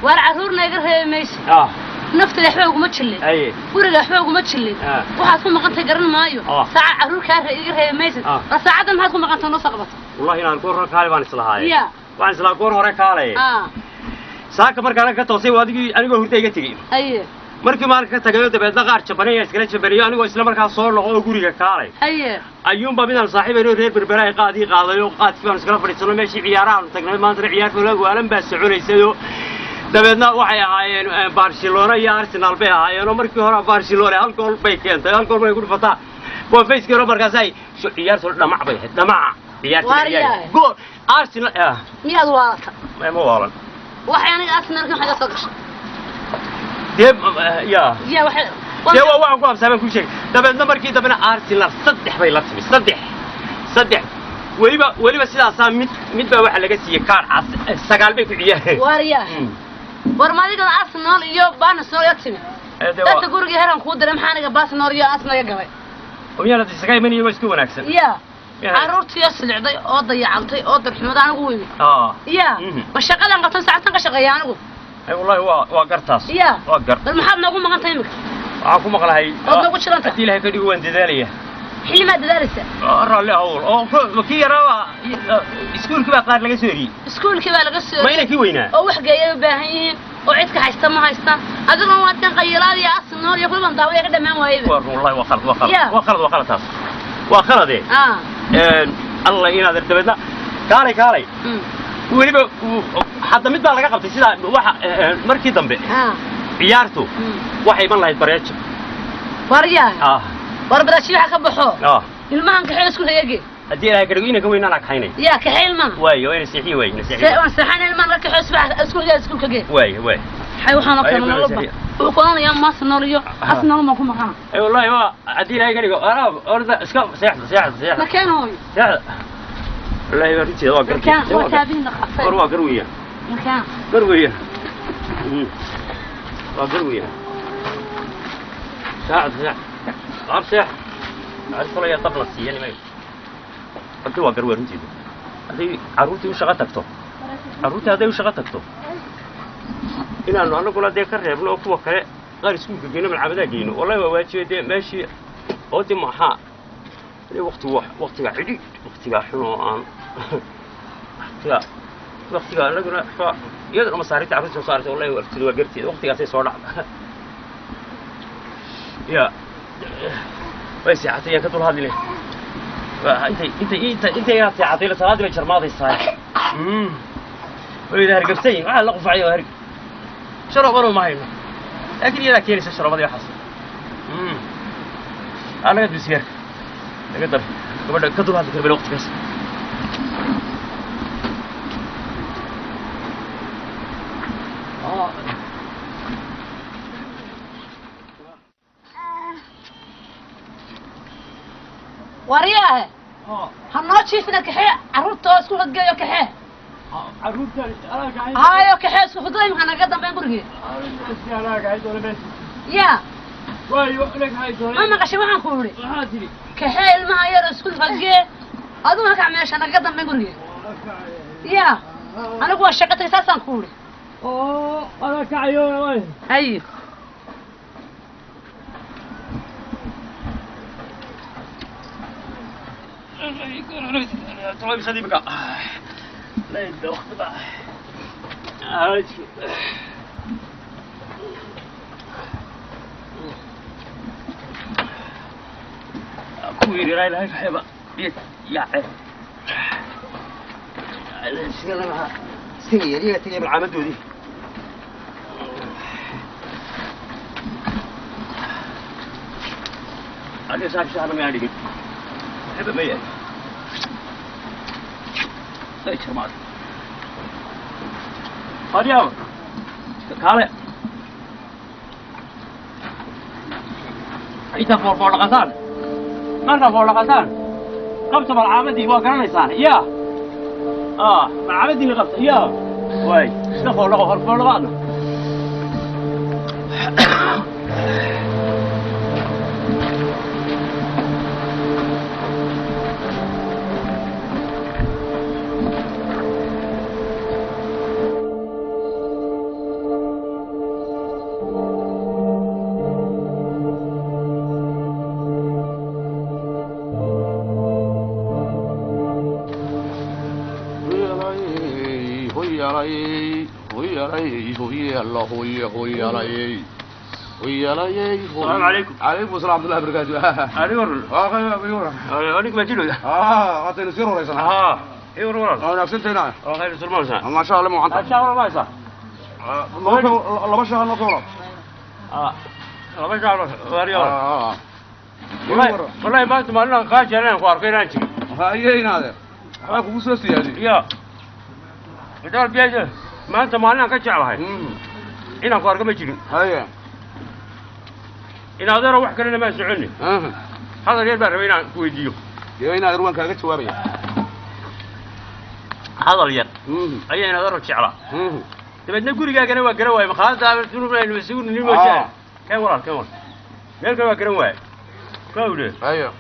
Waar carruurna iga reebi mayso. Ah. Naftada waxba uguma jillin. Haye. Guriga waxba uguma jillin. Waxaad ku maqantay garan maayo. Saaca carruur kaa iga reebi maysid. War saacaddan maxaad ku maqantay noo soo qabatay? Wallahi inaan goor hore kaalay baan islahaayay. Ya. Waxaan islahaa goor hore kaalay. Saaka markaan ka toosay waa adigii anigoo hurda iga tegey. Haye. Markii maalinka ka tagayo dabeedna qaar jabanaya iskala jabanayo anigoo isla markaa soo noqo oo guriga kaalay. Haye. Ayuunbaa midaan saaxiibayno reer Berbera ay qaadii qaaday oo qaadkii baanu iskala fadhiisano meeshii ciyaaraha aanu tagnay maantana ciyaarta waalan baa soconaysayoo dabeedna waxay ahaayeen Barcelona iyo Arsenal bay ahaayeen oo markii hore Barcelona hal gool bay keentay, hal gool bay ku dhufataa. Bonfayskii hore markaas ay ciyaartu dhamac bay ahayd, dhamaca ciyaarta ciyaar. Gool Arsenal. Miyaad waalata? Ma waalan. Waxay aniga Arsenal ka soo gashay. Dee ya. Ya waxay dee waa waxaan ku habsaaban ku sheegay. Dabeedna markii dambena Arsenal 3 bay la timi, 3 weliba sidaasaa mid baa waxa laga siiyey kaar cas, 9 bay ku ciyaareen. Waaryaa. War ma adiga Arsenal iyo Barcelona ya timi? Dadka guriga heran ku diray maxaa aniga Barcelona iyo Arsenal gabay? Miyaanad isaga imanaya waa iska wanaagsan. Ya. Carruurtii silcday oo dayacantay oo darxumada anigu weyn. Ya. Ma shaqadan qabtan saacadtan ka shaqeeya anigu. Ay wallahi waa gartaas. Ya. Waa gar. Bal maxaad noogu maqan tahay imika? Waxaan ku maqlahay. Ood noogu jiranta. Haddii Ilaahay ka dhigo waan dadaalaya. Xilli maad dadaalaysaa? Raalli hawl. Oo kii yaraa iskuulkii baa qaar laga soo eriyey. Iskuulkii baa laga soo Ma inay kii weynaa? Oo wax geeyay u baahan yihiin oo cid ka haysta ma haystaan. Adiguna waa tan qayilaad iyo Arsenal iyo kuwan daawaya ka dhamaan waayay. Waa wallahi waa khalad, waa khalad. Waa khalad, waa khalad taas. Waa khalad ee. Allah inaad dabeedna kaalay. Weliba hadda mid baa laga qabtay sida waxa markii dambe. Ciyaartu waxay iman lahayd bareejo. Waryaa. War bareejo waxa ka baxo. Ilmahan kaxay isku hayage. Haddii Ilaahay ka dhigo inaan ka weynaan aan kaxaynay. Ya kaxay ilmahan. Waayo, waa seexiyo, waa seexiyo. Waan seexanay ilmahan ka kaxay isku hayage isku kage. Waayo, waayo. Xay waxaan oo kale nolol ba. Wuxuu ku oranaya Arsenal iyo Arsenal ma ku maqan. Ay wallahi waa haddii Ilaahay ka dhigo araab orda iska seexda. Ma keen hooyo. Seexda. Wallahi waa runtii waa gartay. Waa taabin qafay. War waa gar weeyaan. Markaan. Gar weeyaan. Waa gar weeyaan. Saacad. Qaab seex. Arsenal ayaa dabla siiyay nimay. Hadii waa gar weeyaan runtii. Hadii carruurtii u shaqo tagto. Carruurtii haday u shaqo tagto. Inaanu anaguna dee ka reebno oo kuwa kale qaar iskuulka geyno malcamadaha geyno. Wallahi waa waajibe dee meeshii oo dee maxaa waqtigu waqtiga cidhiidh, waqtiga xun oo aan waqtiga anaguna iyaduna masaariifta carruurta soo saartay wallahi waqtiga waa garteeda waqtigaasay soo dhacda. Ya way seexatay yaan ka dul hadline. Intay inaad seexatay salaadii bay jarmaadaysaa. Way hargabsan yihiin, waxaa la qufacay waa hargab. Sharobanu ma hayno. Laakiin iyadaa keenaysa sharobadii waxaas. Anaga disiyaarka. Laga dar gabadha ka dul hadli kara waqtigaas. Waryaahe ha noo jiifina kaxee carruurta oo isku hodgeeyo kaxee hayo kaxee isku hodgeeyo maxaa naga dambeyn gurigii ya ma maqashay waxaan ku idhi kaxee ilmaha yar oo isku hodgee aduma hakac meesha naga dambeyn gurigii ya anigu waa shaqo tagay saasaan ku idhi haye Inta foorfoordhaqataan markaa foordhaqataan qabta malcaamadii waa garanaysaan ya malcaamadiina qabta ya way iska foordhaqo foordhaqaadna السلام عليكم. عليكم السلام ورحمة الله وبركاته. أريك ما تجيله. أعطيني سير وريسنا. إيه ورا. أنا أفسدت هنا. خير سلمان سان. ما شاء الله مو عنتر. ما شاء الله ما شاء. الله ما شاء الله صورة. الله ما شاء الله وريا. والله والله ما أنت ما لنا قاش أنا واركين أنت. هاي هنا هذا. أنا كوسوس يا زي. يا. بدار بيجي ما أنت ما لنا قاش على هاي. هنا واركين ما تجيله. هاي. إن هذا روح كلنا ما سعني. هذا غير بقى ربينا كويديو. يا إن هذا روح كذا شوارع. هذا اليد. أي إن هذا روح شعره. تبى نقول يا كنا وكنا وين خلاص هذا تقولون إنه يسوون إنه مشان. كم ورا كم ورا. مالك وكنا وين. كويديو. أيوه.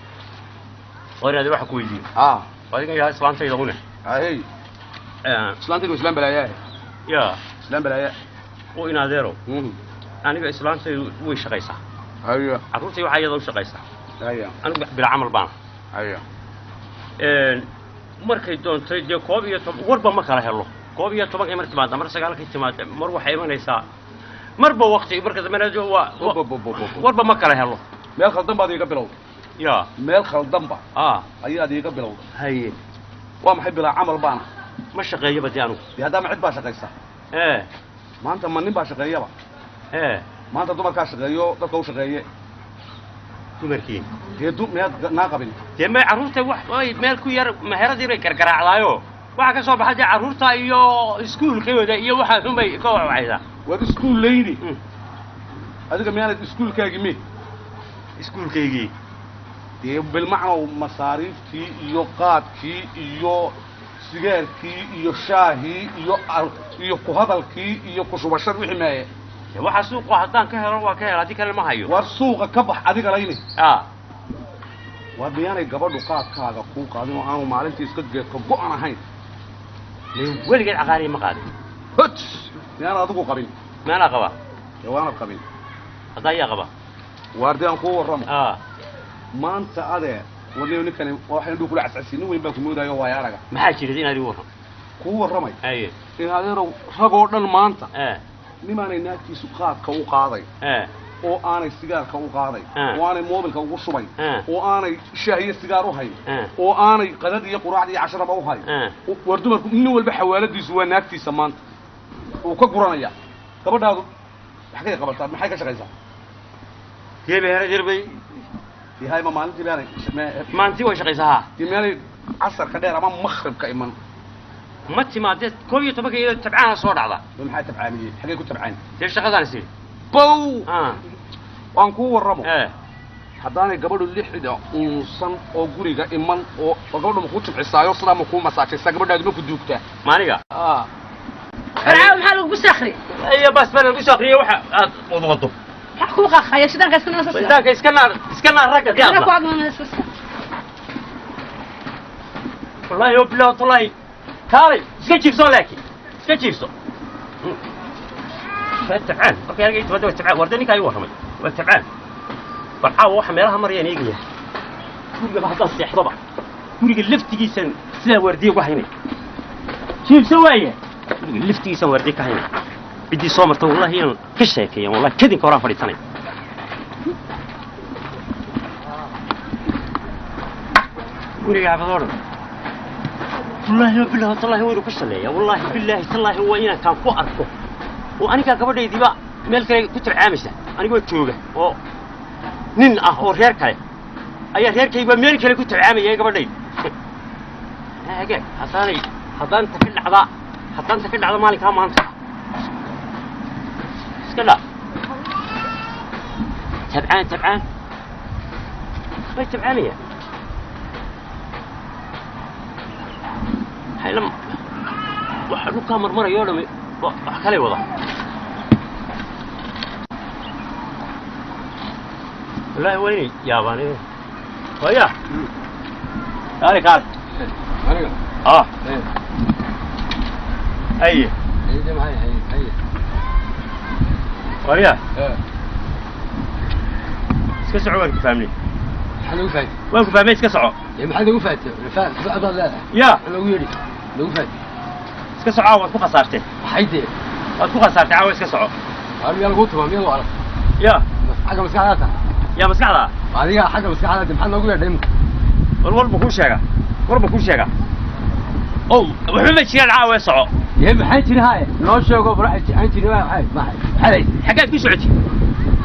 وين هذا روح كويديو. وهذا كان يا إسلام سيدونه. أي. إسلام تقول إسلام بلايا. يا. إسلام بلايا. وإن هذا رو. أنا إسلام سيد ويش قيسه. أيوه. عروسي وحياة وش قيسة. أيوه. أنا بالعمل بان. أيوه. مركي دون تريد كوبية غربة ما كره الله. كوبية طبعا مرت بعد مر سجالك اجتماع مر وحيوان يسا. مر بوقتي مركز من هذا هو. غربة ما كره الله. مال خلطان بعد يقبلوا. يا. مال خلطان بعد. أي هذه يقبلوا. هاي. وما حب العمل بان. ما شقية بديانو. يا هذا ما عد باشقيسة. إيه. ما أنت منين باشقية بقى. إيه. ما أنت دوما كاشقية dadka u shaqeeye. Dumarkii. Dee miyaad naa qabin? Dee may carruurta wax ay meel ku yar meheradii bay gargaraacdaayo. Waxa ka soo baxay dee carruurta iyo iskuulkooda iyo waxaas unbay ka wacwacaysaa. Waad iskuul leydi. Adiga miyaanad iskuulkaagii mi? Iskuulkaygii. Dee bilmacnow masaariiftii iyo qaadkii iyo sigaarkii iyo shaahii iyo iyo ku hadalkii iyo ku shubashad wixii maaye. Waxa suuqa haddaan ka helo waa ka helo haddii kale ma hayo. War suuqa ka bax adiga layni. War miyaanay gabadhu qaadkaaga kuu qaadin oo aanu maalintii iska geedka go'an ahayn. Weligeed caqaariya ma qaadin. Hot! Miyaan adigu qabin? Miyaanaa qaba? Dee waanad qabin. Haddaa ayaa qaba? Waar dee aan kuu warramo. Maanta adee warniyo ninkani waxaynu dhul kula cascasiin nin weyn baan ku moodayo waaya araga. Maxaa jira inaad ii warramo? Kuu warramay. Haye. In adeerow ragoo dhan maanta. Nimaanay naagtiisu qaadka u qaaday. Oo aanay sigaarka u qaaday. Oo aanay moobilka ugu shubay. Oo aanay shaah iyo sigaar u hayn. Oo aanay qadad iyo quraacd iyo casharaba u hayn. War dumarku nin walba xawaaladiisu waa naagtiisa maanta. Uu ka guranaya. Gabadhaadu maxay qabataa? Maxay ka shaqaysaa? Dee meherad yar bay. Yahay ma maalintii meelay maalintii way shaqaysaa. Dee meelay casarka dheer ama maqribka iman. Ma timaadee 11 iyadoo tabcaana soo dhacda. Maxay tabcaaniyey? Xagee ku tabcaan? Dee shaqadaan siin. Bow! Waan kuu warramo. Haddaanay gabadhu lixda uunsan oo guriga iman oo gabadhu ma kuu jimcisaayo, sidaa ma kuu masaajaysaa, gabadhaadu ma ku duugtaa? Maaniga? Farcaaw, maxaa lagugu soo akhriyay? Iyo bas baa lagu soo akhriyay waxa aad wadwado. Maxaa kuu qaaqaya? Shidaanka iska naasa. Shidaanka iska naar, iska naar ragga Iska ku diyaarla. Admana iska. Wallahi oo billahi wallahi, kaalay iska jiifso, laakiin iska jiifso. Waa tabcaan markay aniga inta waa tabcaan. Warda ninkaa ii warramay waa tabcaan. Bal caawa waxa meelaha marayaan eegaya. Gurigaba haddaan seexdoba, guriga laftigiisan sidaa waardiye uga haynay. Jiifso waaya, guriga laftigiisan waardiye ka haynay. Ciddii soo marta wallahi inaan ka sheekeeyan, wallahi kadinka horaan fadhiisanay. Guriga xaafadoo dhan, wallaahi billahi tallahi waynu ka shaleeya. Wallaahi billaahi tallaahi waa inaan kaan ku arko oo anigaa gabadhaydiiba meel kale ku tabcaamaysa, anigoo jooga oo nin ah oo reer kale ayaa reerkayba meel kale ku tabcaamaya gabadhayda. Hagaag, haddaanay haddaan ta ka dhacda, haddaan ta ka dhacda maalinkaa maanta iska dhaaf. Tabcaan, tabcaan way tabcaamayaan. Haylam waxa dhulkaa marmaraya oo dhami wax kalay wada. Wallaahi waa inay yaabaan. Waya kaale, kaale. Aniga? Ah, haye. Haye, maxay? Haye, haye. Warya, iska soco, waan ku fahmnay. Maxaa lagu fahatay? Waan ku fahmay, iska soco. Ee, maxaa lagu fahatay? Faadaad leedahay. Ya. Maxaa lagu yidhi lagu fahatay? Iska soco, waad ku khasaartee. Maxay dee? Waad ku khasaartay caawa, iska soco. Waar, miyaa lagu tumaa? Miyaad arag? Ya. Xagga maskaxdaa tahay. Yaa maskaxda? Adiga xagga maskaxdaa tahay, maxaa loogu yeedhay imika? War, warba kuu sheega, warba kuu sheega. Ow, waxba ma jiraan caawa, soco. Yee, maxaa jira? Haye, noo sheego bal waxa aan jirin. Maxay maxay maxay haysay? Xaggaad ku socotay?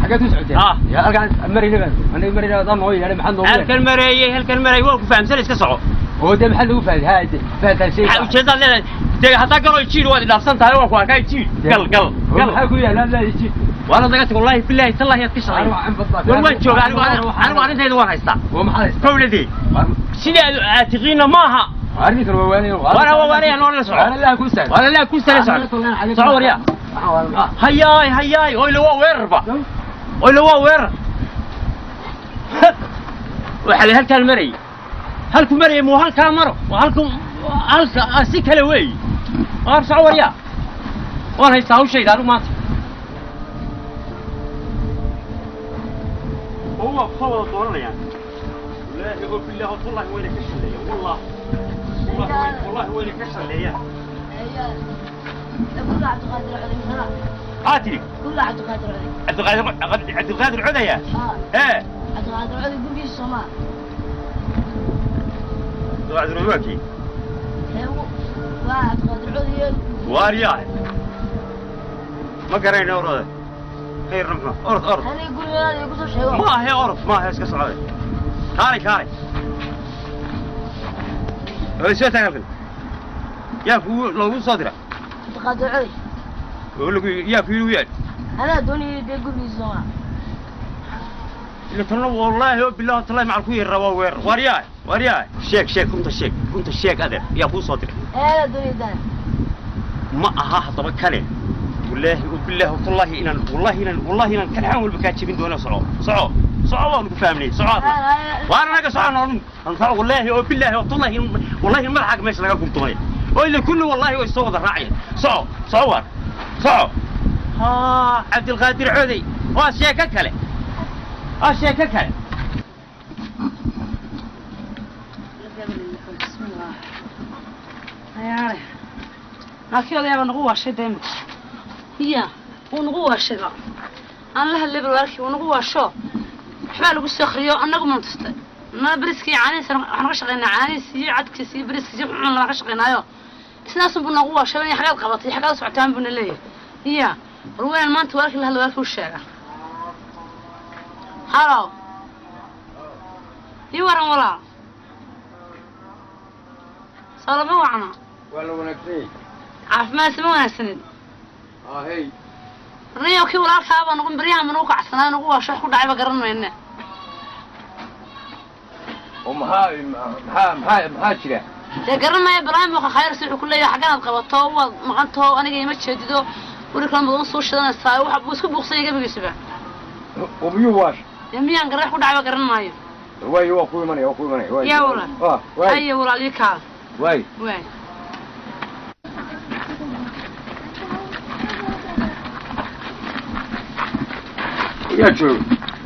Xaggeed ku socotay? Ah. Yaa, halkaan marayna baan aniga marayna, adaan noo yeedhay, maxaa noogu yeedhay? Halkan mareeyey, halkan mareeyey, waan ku fahamsan, iska soco. Oo dee maxaa lagu fahatay? Haye, dee fahataan shay. Maxaa ujeedaad leedahay dee? Haddaa galo jiir, waad idhaafsan tahay, waan ku arkaa. Jiir gal, gal. Oo gal. Maxaa ku yaala leedahay jiir? Waana naga tag, wallahi billahi tallahi aad ka shalay. War, waan jooga anigu, anigu arrintayda waan haystaa. Oo maxaa haystaa? Kowladii sidii aad aatiqiinna maaha. Arrinkan waa waanaya. Waana waa waanaya, noolna soco. Waana laa ku saaray. Waana laa ku saaray, soco, soco waryaa. Hayaay, hayaay, oyle waa weerarba, oyle waa weerar. Waxaa la halkaan marayay, halku marayay muu halkaa maro, waa halku halka si kale weey. Waar, soco waryaa, waan haystaa hawshayda anigu maanta. Oo waa kusoo wada dooranayaan, wallaahi oo bilaahi wallahi wayna ka shaleeyaan, wallah wallahi wallahi wayna ka shaleeyaan. Maxaa tidhi? Cabdiqaadir, Cabdiqaadir Codaya ee Cabdiqaadir waa kii waaryaa, ma garayno. Orode khayrna muxuu, orod, orod. Ma ahe, orod ma ahe, iska socode. Kaalay, kaalay, way soo taag halkan. Yaa kugu loogu soo dira oo lagu yaa ku yidhi u yeedh? Ila tanna wallaahi oo billahi tallahi macal ku yeeraa waa weerar. Waaryaa, waaryaa, sheeg, sheeg runta, sheeg runta, sheeg adeer, yaa kuu soo diray? Ma aha haddaba kale, wallaahi oo billahi wallahi inaan wallahi inaan wallahi inaan kalxan walba kaa jebin doono. Soco, soco, soco, waanu ku fahmnay, soco adna. Waana naga soco noolin, soco. Wallaahi oo billahi wallahi wallahi madaxaaga meesha laga gurtumay oo ila kulli wallahi way soo wada raacayaan. Soco, soco, waar soco. Haa, Cabdilqaadir Codey waa sheeko kale, waa sheeko kale. Bismillah. Hayaale, naakii odayaaba nagu waashay dee imika. Iya, wuu nagu waashayba. Aan la hadlay bal walaalkii, wuu nagu waasho. Waxbaa lagu soo akriyo, annagu maan tustay na beriskii caanihiisa waxaan ka shaqaynaa, caanihiis iyo cadkiis iyo beriskiis iyo wuxuun baan ka shaqaynaayo. Isnaasun buu nagu waashay inay xagaad qabatay, xagaad socotaan buuna leeyahay. Iya, war weynaan maanta walaalkii la hadla, walaalkii u sheega. Halo, ii waran walaal, soo lama wacna? Waa la wanaagsan yahay. Caafimaad sama wanaagsaneed? Ahey. Niyo kii walaalkaabaa nagu baryahan ma nagu kacsanaa, nagu waasho, wax ku dhacayba garan mayne. Oo maxaa jira? Dee garanmaya Ibraahim waxa khayr si wuxuu ku leeyahay xagganaad qabato waad maqantaho aniga ima jeedido guri kale mudan soo shidanaysaa waxa buu isku buuqsan yahay gabigiisuba. Oo miyuu waash? Dee miyaan garan wax ku dhacba garan maayo. Waay, waa ku imanaya, waa ku imanaya, waay. Yaa walaal. Ah, waay. Haye walaal, ii kaal. Waay. Waay. Yaa jooga?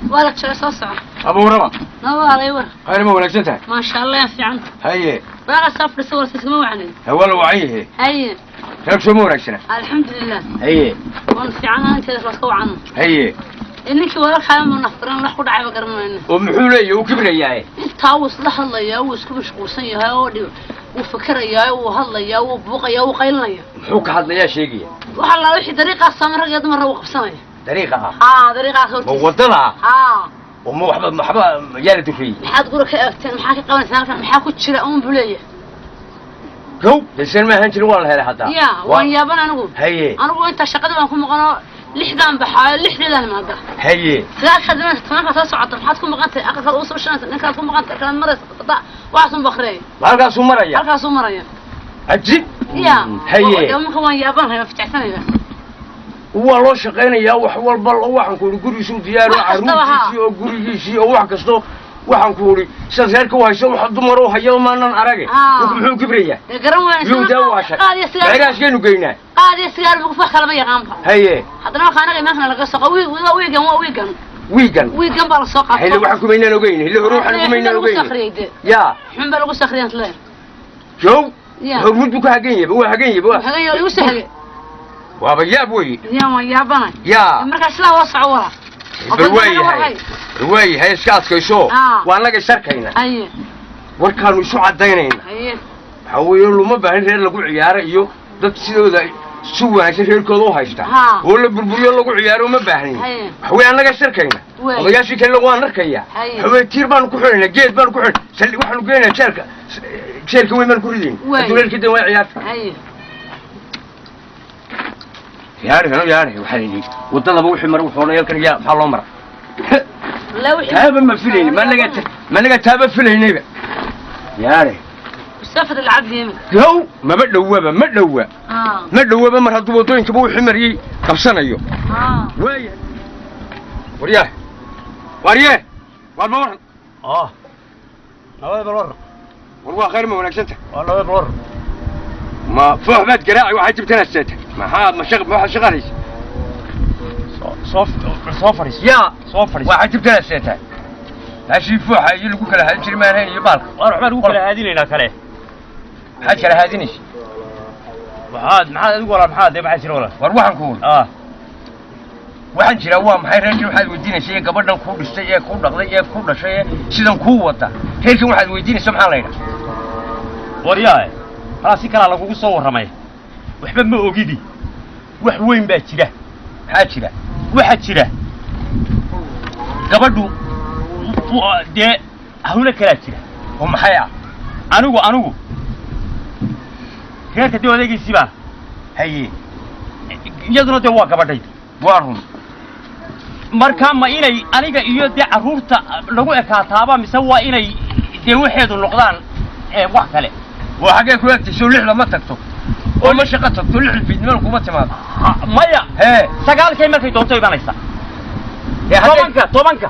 Waa la jooga, soo soco. Abuuraba. Nawaalay war. Khayr, ma wanaagsan tahay? Maasha Allah, yaa fiican. Haye. Waaqa soo fadhiisa wala iskama wacnay. Hawaa la wacan yahe. Haye. Reer soo ma wanaagsana? Alxamdulilah. Haye. Waan fiican, inteeda la iska wacano. Haye. Ninkii walaalkaa ma nafaran wax ku dhacayba garan mayno. Oo muxuu leeyahay? Uu kibrayaa? Intaa wuu isla hadlayaa, wuu isku mashquulsan yahay oo dhib wuu fikirayaa, wuu hadlayaa, wuu buuqayaa, wuu qaylinaya. Muxuu ka hadlayaa, sheegaya? Waxa la wixii dariiqaas sama rag iyo dumar wuu qabsanaya. Dariiqa ah? Haa, dariiqaas ma hortiisa. Wadada ah? Haa. Oo ma waxba yaa la dufriyey? Maxaad guri ka eegteen, maxaa ka qabanaysaa halkan, maxaa ku jira uun buu leeyahay. Gow desan ma ahaan jirin, waa la helay hadda. Ya waan yaaban anigu. Haye. Anigu intaa shaqada baan ku maqanoo 6-daan baxaayo, 6-deedaan imaada. Haye. 9-kaad imanaysa, 10-kaad soo socota, maxaad ku maqan tahay? Aqalkaad ugu soo shanaysa, ninkaad ku maqan tahay, kalaad maraysa, waxaasuu bakreey. Ma halkaasuu maraya? Halkaasuu maraya. Cajiib. Ya. Haye. Marka waan yaabanhay, waan fijacsanayba. Waa loo shaqaynayaa wax walba, waxaan ku ihi gurigiisuu diyaaro. Wax kastaba haa. Carruurtiisii oo gurigiisii oo wax kasto, waxaan ku idhi sidaad reerka u hayso wax dumar u hayo maanan arage. Haa. Ninku muxuu kibrayaa? Dee garan weyna. Miyuu daa waashay? Qaad iyo sigaar. Meeraashkeenu geynaa. Qaad iyo sigaar buu wax kalama yaqaanba. Haye. Haddana marka anaga imankana laga soo waa wiigan, waa wiigan. Wiigan? Wiigan baa lasoo qaatay. Hile waxaan kumaynaan ogeyn, hile hore waxaan kumaynaan lagu ogeyn. sakhriyey dee. Yaa. Xun baa lagu sakhriyay isle. Jow. Ya. Hormuud buu ka hagan yahay, waa hagan yahay, waa hagan yahay, igu soo hagay. Waaba yaab wey. Ya, waan yaabanay. Yaa. Markaa sidaa waa soco walaa. Bal waa yahay, bal waa yahay, iska adkayso. Ah. Waa annaga isarkayna. Haye. Warkaanu isu caddaynayna. Haye. Waxaa weeye luma baahin reer lagu ciyaaro iyo dad sidooda si wanaagsan reerkooda u haysta Haa. oo la burburiyo lagu ciyaaro uma baahnin. Haye. Waxa weeye annaga sharkayna. Waay. Odayaashii kalena waan arkaya. Haye. Waxa weeye tiir baanu ku xidhaynaa, geed baanu ku xidhan saldhig, waxaanu geynayaa jeelka, jeelka weyn baanu ku ridayna. Waay. Hadduu reerkii dan waa ciyaarta. Haye. Yaari hano yaari, waxaa la yidhi waddadaba wixii mara wuxuu odhanaya halkan yaa maxaa loo mara? La wixii Taaba ma filayni, ma naga taaba filaynayba yaari. Mustafad alcabdi yimid. Gow, maba dhowaba, ma dhowa. Haa. Ma dhowaba mar hadduu waddooyinkaba wixii mariyey qabsanayo. Haa. Waaya, waryaah, warye, waar ma waran? Ah, nabad, bal war. War waa khayr, ma wanaagsanta? Waa nabad, bal war. Ma foox baad garaaci waxaa jibtanaad seeta, maxaad ma shaq waxaad shaqalaysa? Soo soo fadhiis. Yaa. Soo fadhiis. Waxaa jibtanaad seeta, meeshii fooxa iyo lagu kala haadin jiray maan hayn iyo baalka. Waar waxbaan ugu kala haadinaynaa kale. Maxaad kala haadinaysa? Maxaad adigu walaal, maxaad dee, maxaa jira walaal? War waxaan ku wuri Ah. Waxaan jiraa waa maxay reerkan waxaad weydiinaysa ee gabadhan kuu dhistay ee kuu dhaqday ee ku dhashay ee sidan kuu wada, reerkan waxaad weydiinaysa maxaa la yidhaha? Waryaae, halaa si kalaa lagugu soo warramay, waxba ma ogidi, wax weyn baa jira. Maxaa jira? Waxaa jira gabadhu dee hawlo kalaa jira. Oo maxay ah? Anigu reerka dee odaygiisii baan. Haye. Iyaduna dee waa gabadhayda. Waa run. Marka ma inay aniga iyo dee carruurta lagu ekaataaba mise waa inay dee waxeedu noqdaan ee wax kale? Waa xaggee ku egtay? Soo 6-da ma tagto oo ma shaqo tagto, 6-da fiidnimada kuma timaado? Maya. Hee. 9-kay markay doonto imanaysa. Dee haddee- 10-ka.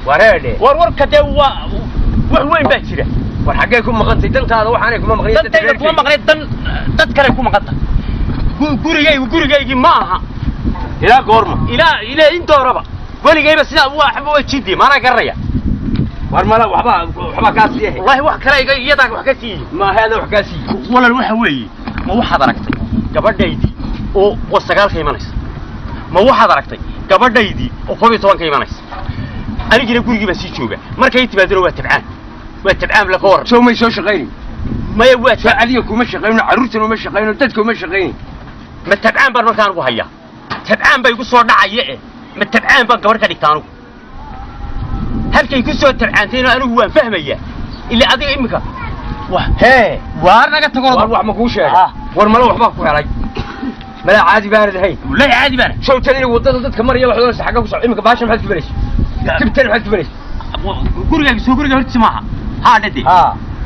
Wareedhe. War warka dee waa wax weyn baa jira. War xaggee ku maqantay dantaada? Waxaanay kuma maqlin. Dantayda kuma maqnay, dan dad kale ku maqanta. Gurigaygu gurigaygii ma aha. Ilaa goorma? Ilaa intooraba weligayba sidaa waxba waa jidi maanaa garanaya. War mala waxbaa kaa siiyahay. Wallahi wax kale iga iyadaa wax ka siiye. Maaha adaa wax kaa siiye. Walaal, waxa weeye ma waxaad aragtay gabadhaydii oo waa 9-ka imanaysa? Ma waxaad aragtay gabadhaydii oo 11-ka imanaysa? Anigina gurigii baa sii jooga, markay timaadona waa tabcaan, waa tabcaan la ka waran. Soo may soo shaqaynin? Maya, waa Soo adiga kuma shaqayno, carruurtana uma shaqayno, dadka uma shaqaynin. Ma tabcaan baan markaa anigu hayaa? Tabcaan bay igu soo dhacaya eh, ma tabcaan baan gabadh ka dhigta anigu? Halkay ku soo tabcaantayna anigu waan fahmayaa, ilaa adiga iminka wa Hee. Waar naga tago. War wax ma kuu sheegay? Ah. War mala waxbaa ku helay, mala caadi baanad ahayn. Wallahi caadi baana. Showtan inay waddada dadka maraya waxaad oranaysa xagga ku soco. Iminka baashan maxaad ku baraysa? Tibtan maxaad ku baraysa? Gurigaaga soo guriga hortiisa maaha. Haa dhade.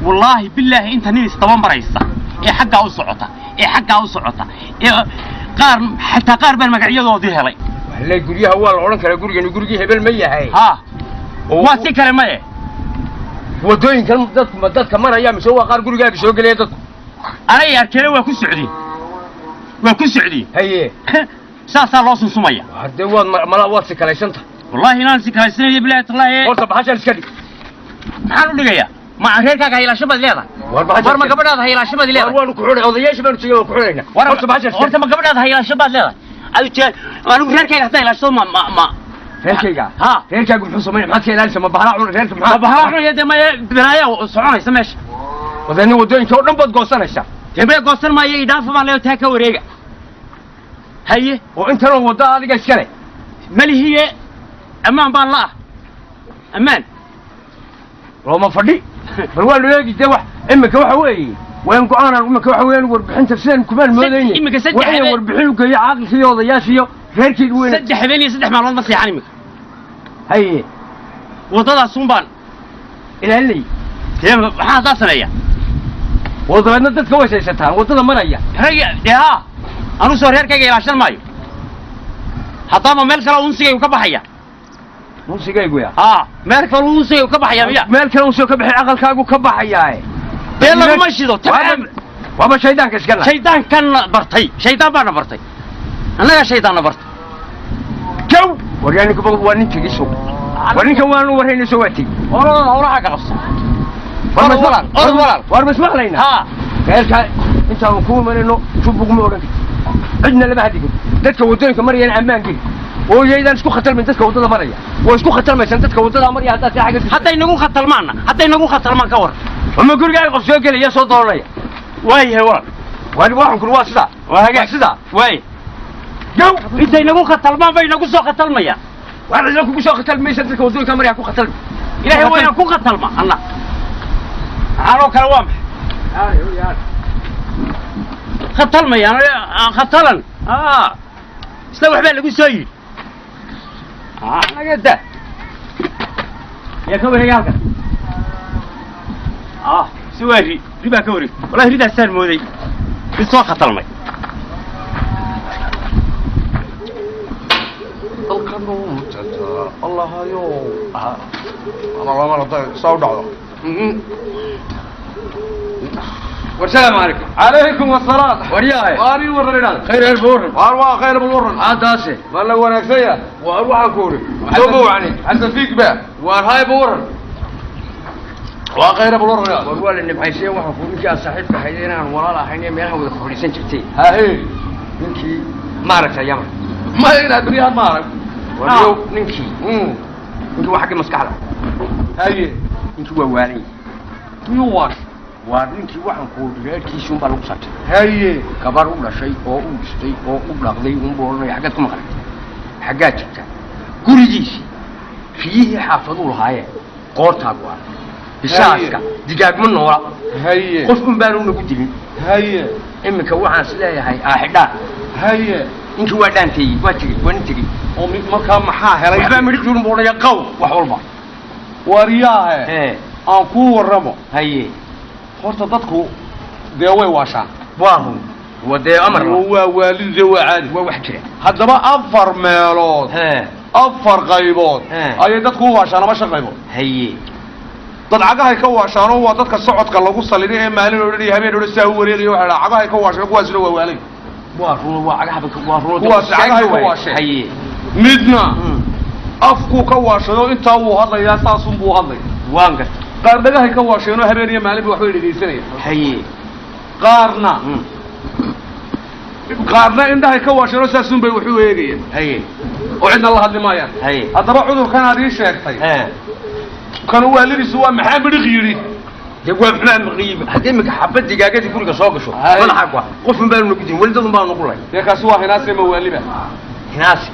Wallaahi billaahi inta nin isdaba maraysa ee xaggaa u socota ee xaggaa u socota ee qaar xataa qaar baan magacyadoodii helay. Walle guryaha waa la odhan karaa gurigani gurigii hebel ma yahay. Haa waa si kale maye. Waddooyinkan dadku ma dadka maraya mise waa qaar gurigaaga soo gelaya dadku? Anay arkeene waa ku socdeen. Waa ku socdeen. Haye. Saasaa loo sunsumaya. Haddee waad malaa waad sikalaysanta. Wallaahi inaan sikalaysanayo bilaahi tallaahi. Horta baxashaan iska dhig. Maxaan u dhigayaa? Ma reerkaaga haylaasho baad leedahay? War ma gabadhaada haylaasho baad leedahay? Waanu ku xidhay odayaasha baanu tegey waan ku xidhaynaa. Horta baxashaan horta ma gabadhaada haylaasho baad leedahay? Adu jeel anigu reerkayga haddaan ilaashado ma reerkayga? Haa. Reerkaagu muxuu samaynaya? Maxaad ka ilaalisa? Ma bahalaa cuna reerka? Maxaa ma bahalaa cunaya? Dee maya balaaya soconaysa meesha. Wadani waddooyinka oo dhan baad goosanaysaa. Dee maya goosan maayo, idhaafa baan leeyahay taa ka wareega. Haye. Oo intanoo wadda adiga iska leh. Malihiye ammaan baan la'ah. Ammaan. Looma fadhi. Bal waa loo eegi dee wax iminka waxa weeye. Waan go'aanaan iminka waxa weeyaan warbixinta sidaan kumaan moodayne. Iminka saddex waa inaan warbixin u geeyo caaqilka iyo odayaasha iyo reerkayga weyn. 3 habeen iyo 3 maalmood ma seexan iminka. Haye. Waddadaasuun baan ilaalinay. Dee maxaa haddaa sameeya? Oo dabeedna dadka way saysataan waddada maraya. Ragga dee haa anuu soo reerkayga ilaashan maayo. Haddaama meel kale unsigaygu ka baxaya. Unsigaygu ya? Haa meel kale unsigaygu ka baxaya miya? Meel kale unsiga ka baxay aqalkaagu ka baxayaae. Dee laguma shido. Waaba shaydaanka iska la. Shaydaankanna bartay. Shaydaan baana bartay. Annagaa shaydaanna bartay. Jow! War yaa ninka waa nin tegi sow. War ninka waanu warhaynayso soo waa tegi. Orod hawlaha ka qabso. War walaal, orod walaal. War ma ismaqlaynaa? Haa. Reerka intaanu ku imanayno jubuq ma odhan kartid. Cidna lama hadli kartid. Dadka waddooyinka marayana ammaan geli. Oo yaydaan isku khatalmayn dadka waddada maraya. Waa isku khatalmaysan dadka waddada maraya haddaad si xagga. Hadday nagu khatalmaanna, hadday nagu khatalmaan ka war. Ama gurigaaga qof soo gelaya soo dooranaya. Waayahay walaal. Waar waxaan kuli waa sidaa. Waa hagaag. Sidaa. Waay. Jow! Intay nagu khatalmaan bay nagu soo khatalmayaan. Waar cidna kugu soo khatalmaysa dadka waddooyinka maraya ku khatalmi. Ilaahay waa inaan ku khatalma anna. Maxaan oo kale waa maxay? Khatalmayaan khatalan. Isla waxbaa lagu soo yidhi. Naga daa. Yaa ka wareegay halkan? Si waa ri. Ri baa ka wareegay. Wallahi ridaasaan mooday. Mid soo khatalmay. Dalkan uu jaja Allahayow. Ama lama la saa u dhacdo. والسلام عليكم. عليكم السلام. ورياي. واري ورنا. خير البورن. وار waa khayr bulwaran. عاداسه. Ma la wanaagsan Waar waxaan ku uri. Soo bowcani. Xasan fiik ba. Waar hay buuran. Waa khayr bulwaran. Waar waa la nibxaysay waxaan ku ninkii aan saaxiibka ahayd inaan walaal ahayn ee meelaha wada fadhiisan jirtay. Haye. Ninkii maaragtay Yaman. Ma inaad beriyahan ma arag. Waar yow ninkii. Ninkii waa xagga maskaxda. Haye. Ninkii waa waalan. Miyuu waar? Waar ninkii waxaan ku reerkiisii unbaa lagu saartay. Haye. Gabar u dhashay oo u dhistay oo u dhaqday unbuu odhanaya xaggaad ku maqlay. Xaggaa jirta. Gurigiisii riyihii xaafaduu lahaayeen qoortaa go'an. Bishaaska digaag ma noola. Haye. Qof un baanu nagu dilin. Haye. Iminka waxaan is leeyahay aaxidhaan. Haye. Ninkii waa dhaanteeyey, waa tegey, waa nin tegey. Oo mid markaa maxaa helay? Waxbaa midhig duun buu odhanaya qaw wax walba. Wariyaahe. Aan kuu warramo. Haye. Horta dadku dee way waashaan. Waa run. Waa dee amar. Waa waalid dee waa caadi. Waa wax jira. Haddaba 4 meelood. 4 qaybood. Ayay dadku u waashaan ama 5 qaybood. Haye. Dad cagahay ka waashaan oo waa dadka socodka lagu salliday ee maalin oo dhan iyo habeen oo dhan saa u wareegaya waxa la cagahay ka waashaan kuwaasina waa waalid. Waa run waa cagaha waa run. Kuwaas cagahay ka waasheen. Haye. Midna afku ka waashado intaa wuu hadlayaa saasun buu hadlay. Waan gartay. Qaar dhagahay ka waasheen oo habeen iyo maalin waxbay dhegeysanayaan. Haye. Qaarna indhahay ka waasheen oo saasun bay wax u eegayaan. Haye. Oo cidna la hadli maayaan. Haye. Haddaba cudurkan aad ii sheegtay. Kan waalidiisu waa maxaa midhiq yidhi. Dee waa maxaa midhiq haddii iminka xabad digaagadii guriga soo gasho. Madaxa ku ah. Qof un baanu nagu dilin, weli dad un baanu nagu lay. Dee kaasi waa hinaase ma waaliba. Hinaase.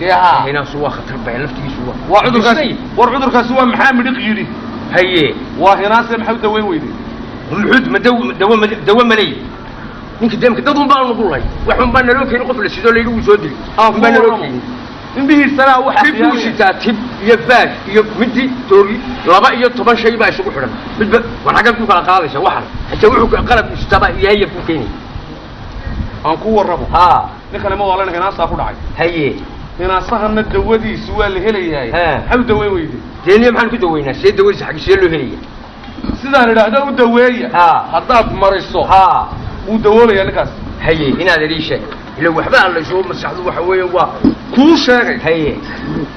Dee haa. Hinaasu waa khatar bay laftigiisu waa. Waa cudurkaasi. War cudurkaasi waa maxaa midhiq yidhi. Haye. Waa hinaase maxaa u daweyn weyday. Muxuud ma dawo malay. Ninka deemka dad un baanu nagu lay. Wax un baa naloo keenin qof la sidoo la yidhi wuu soo dilay. Un baa naloo keenin. Indhihiisana wax Tib buu sitaa, tib iyo baash iyo midi toori, 12 shay baa isugu xidhan. Midba war xaggaad ku kala qaadaysa waxan, xitaa wuxuu qalab sitaaba yahay ku keenay. Aan ku warrabo. Haa. Ninkani ma waalana, hinaasaa ku dhacay. Haye. Hinaasahana dawadiisu waa la helayahay. Maxaa u daweyn weyde? Deeniya maxaan ku daweynaa? See dawadiisa xagga see loo helaya? Sidaan idhaahda u daweeya. Haddaad mariso, wuu dawoolaya ninkaas. Haye, inaad ii sheeg ila waxba aan la isugu maskaxdu waxa weeye waa kuu sheegay. Haye.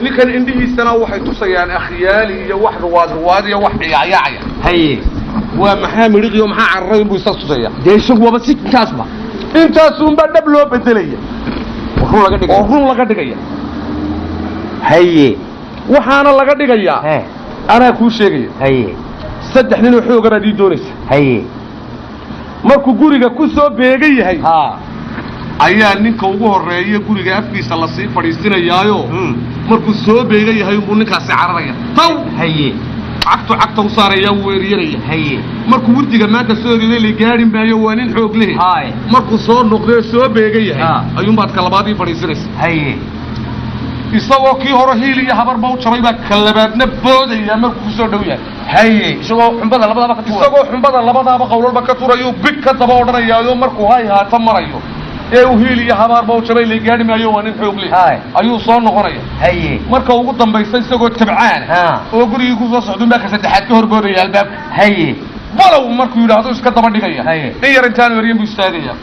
Ninkan indhihiisana waxay tusayaan akhyaali iyo wax ruwaad ruwaad iyo wax ciyaacyaacaya. Haye. Waa maxaa midhiqiyo maxaa cararay inbuu isaas tusaya. Dee isagu waaba si intaasba. Intaasunbaa dhab loo bedelaya. Run laga dhigaya. Oo run laga dhigaya. Haye. Waxaana laga dhigayaa, anaa kuu sheegaya. Haye. 3 nin oo xooga baad ii doonaysa. Haye. Markuu guriga ku soo beegan yahay ayaa ninka ugu horreeya guriga afkiisa lasii fadhiisinayaayo. Markuu soo beegan yahay unbuu ninkaasi cararaya taw. Haye. Cagtu cagta u saaraya, wuu weeriyaraya. Haye. Markuu wurdiga maanta soo egeday la gaari maayo, waa nin xoog leh. Markuu soo noqday soo beegan yahay ayuunbaad ka labaad ii fadhiisinaysa. Haye. Isagoo kii hore hiil iyo habarba u jabay baa ka labaadna boodaya markuu ku soo dhow yahay. Haye. Isagoo xumbada labadaaba ka turay. Isagoo xumbada labadaaba qowlalba ka turayo, big ka daba odhanayaayo. Markuu hay haata marayo ee uu hiil iyo habaarba u jabay, la gaari maayo, waa nin xoog leh, ayuu soo noqonaya. Haye. Marka ugu dambaysa isagoo tabcaan oo gurigii ku soo socdo baa ka saddexaad ka horboodaya albaabka. Haye. Balow markuu yidhaahdo iska daba dhigaya. In yar intaan weryan buu istaagaya.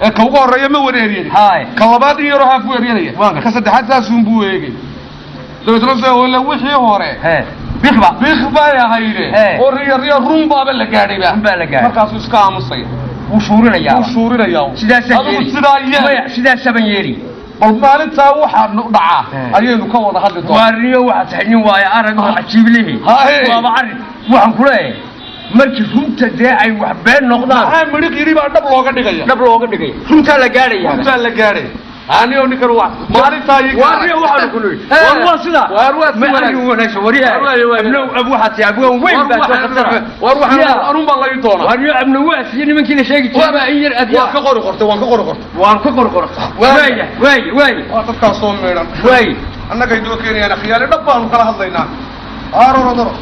Ee ka ugu horreeya ma wada eryanay, ka labaad in yaroo haaf u eryanaya, ka saddexaad saasuun buu eegay. Dabeetna soo wixii hore bikba bik bay ahayde oo riya riya run baaba la gaadhayba. Run baa la gaadhay. Markaasuu iska aamusaya. Wuu shuurinayaa. Wuu shuurinayaa. Sidaas adigu sidaa yeel. Sidaas saban yeeli. Bal maalintaa waxaa dhacaa ayaynu ka wada hadli doonaa. Waarniyo waxaad tahay nin waayo arag oo cajiib lihi. Waaba arrin waxaan ku leeyahay markii runta dee ay wax been noqdaan. Maxaa midhiq yidhi baa dhab looga dhigaya. Dhab looga dhigaya. Runtaa la gaadhaya. Runtaa la gaadhaya. Aniyo ninkan waa maalintaa ii waarniyo waxaanu ku leeyahay. War waa sidaa. Waar waa si wanaagsan. Wanaagsan wariyaa. Abnow ab waxaad tahay abwaan weyn baa soo khatara. Waar waxaan anun baa la ii doonaa. Waarniyo abnow waa siiyey nimankii la sheegi jiray baa in yar adiya. Waan ka qori qortay, waan ka qori qortay. Waan ka qori qortay. Waaya waaya waaya. Waa dadkaas soo meedhan. Waaya. Annagay noo keenayaan akhyaali, dhab baanu kala hadlaynaa. Arorodoro.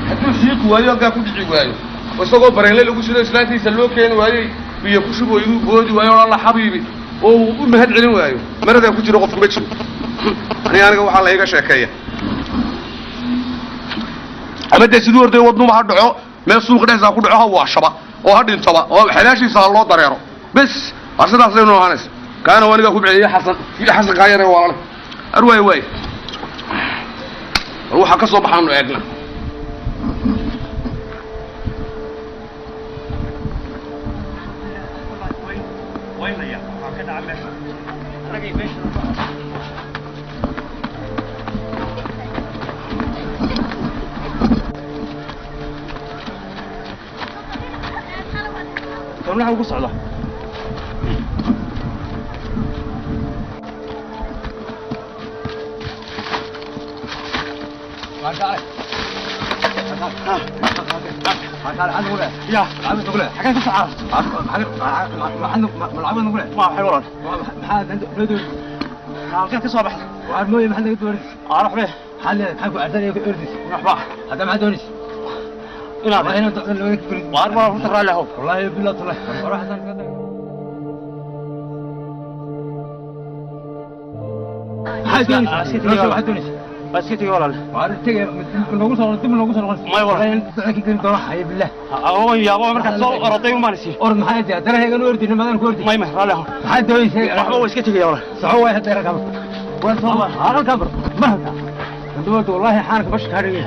Hadduu shiiqi waayo halkaa ku dhici waayo, isagoo bareenle lagu shido islaantiisa loo keeni waayey, biyo ku shubo igu boodi waayo oo la xabiibi oo uu u mahad celin waayo, maradaa ku jiro qofku ma jiro. Aniga waxaa la iga sheekeeya ama dee siduu orday wadnuba ha dhaco, meel suuqa dhexdiisa ha ku dhaco, ha waashaba oo ha dhintaba oo xalaashiisa ha loo dareero bes. Waa sidaasaynu ahaanaysa. Kaana anigaa ku bixiyey Xasan Xasan kaayare walaale ar waay waay. War waxaa ka soo baxaanu eegna. Waxaan ku socda. يا حكاية ساعة ما حيوان halkee ka soo baxday? Waar mooye maxaad naga doonaysa? Aan waxba. Maxaad leedahay? Maxaa ku ardayga ku ordaysa? Waxba. Hadda maxaad doonaysa? Inaad Waa inaan dacdan looga kirin. Waar ma runta raalli ahow. Wallaahi billahi tallahi. War waxaan ka maxaad doonaysa? Maxaad doonaysa? Bas ka tagay walaal. Waar tagay noogu soo dib noogu soo noqon. May walaal. Inaan dacdan ka gelin doono hay billah. Awon yaabo markaad soo oroday uma nasi. Orod maxay tahay? Darahaygan u ordin madan ku ordin. May may raalli ahow. Maxaad doonaysa? Waxba waa iska tagay walaal. Soco way hadda rakab. Waa soo halka bar. Ma halka. Dawladdu wallahi xaanka bash ka dhigay.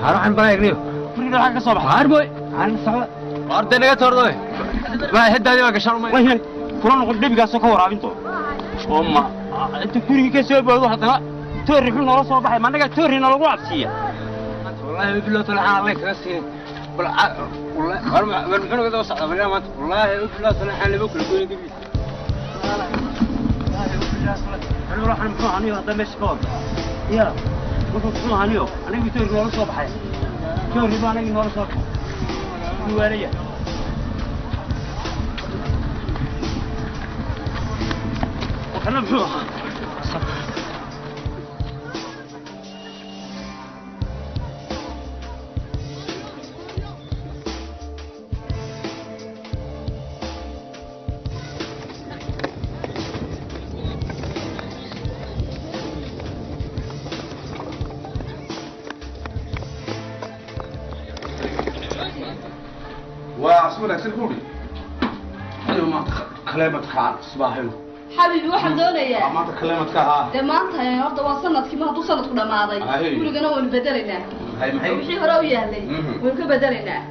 Waxaan baraayay. Guriga waxa ka soo baxay. Waar boy. Aan socdo. Waar de naga toordo. Waa haddaadi waa gashan umay. Way kula noqon dhibigaas ka waraabinto. Oo ma inta guriga ka soo boodo haddana toori xun noola soo baxay, ma anaga toori nalagu cabsiiya. Wallahi billahi taala aan Allah kaga siin. Bal wallahi war war muxuu naga daba socdaa bal maanta. Wallahi billahi taala aan laba kula goyn gabi. Anigu waxaan muxuu aniyo hadda meesha ka wada. Ya wuxuu muxuu aniyo anigu toori noola soo baxay. Toori baa aniga noola soo baxay. Duwaanaya. Kana muxuu ahaa? wanaagsan ku idhi. Anigu maanta kaleemadkaan isbaahayno. Xabiibi, waxaan doonayaa maanta kaleemadka ahaa. Dee maanta horta waa sanadkii, ma hadduu sanadku dhammaaday, gurigana waynu bedelaynaa. Maxay maxay? Wixii hore u yaalay waynu ka bedelaynaa.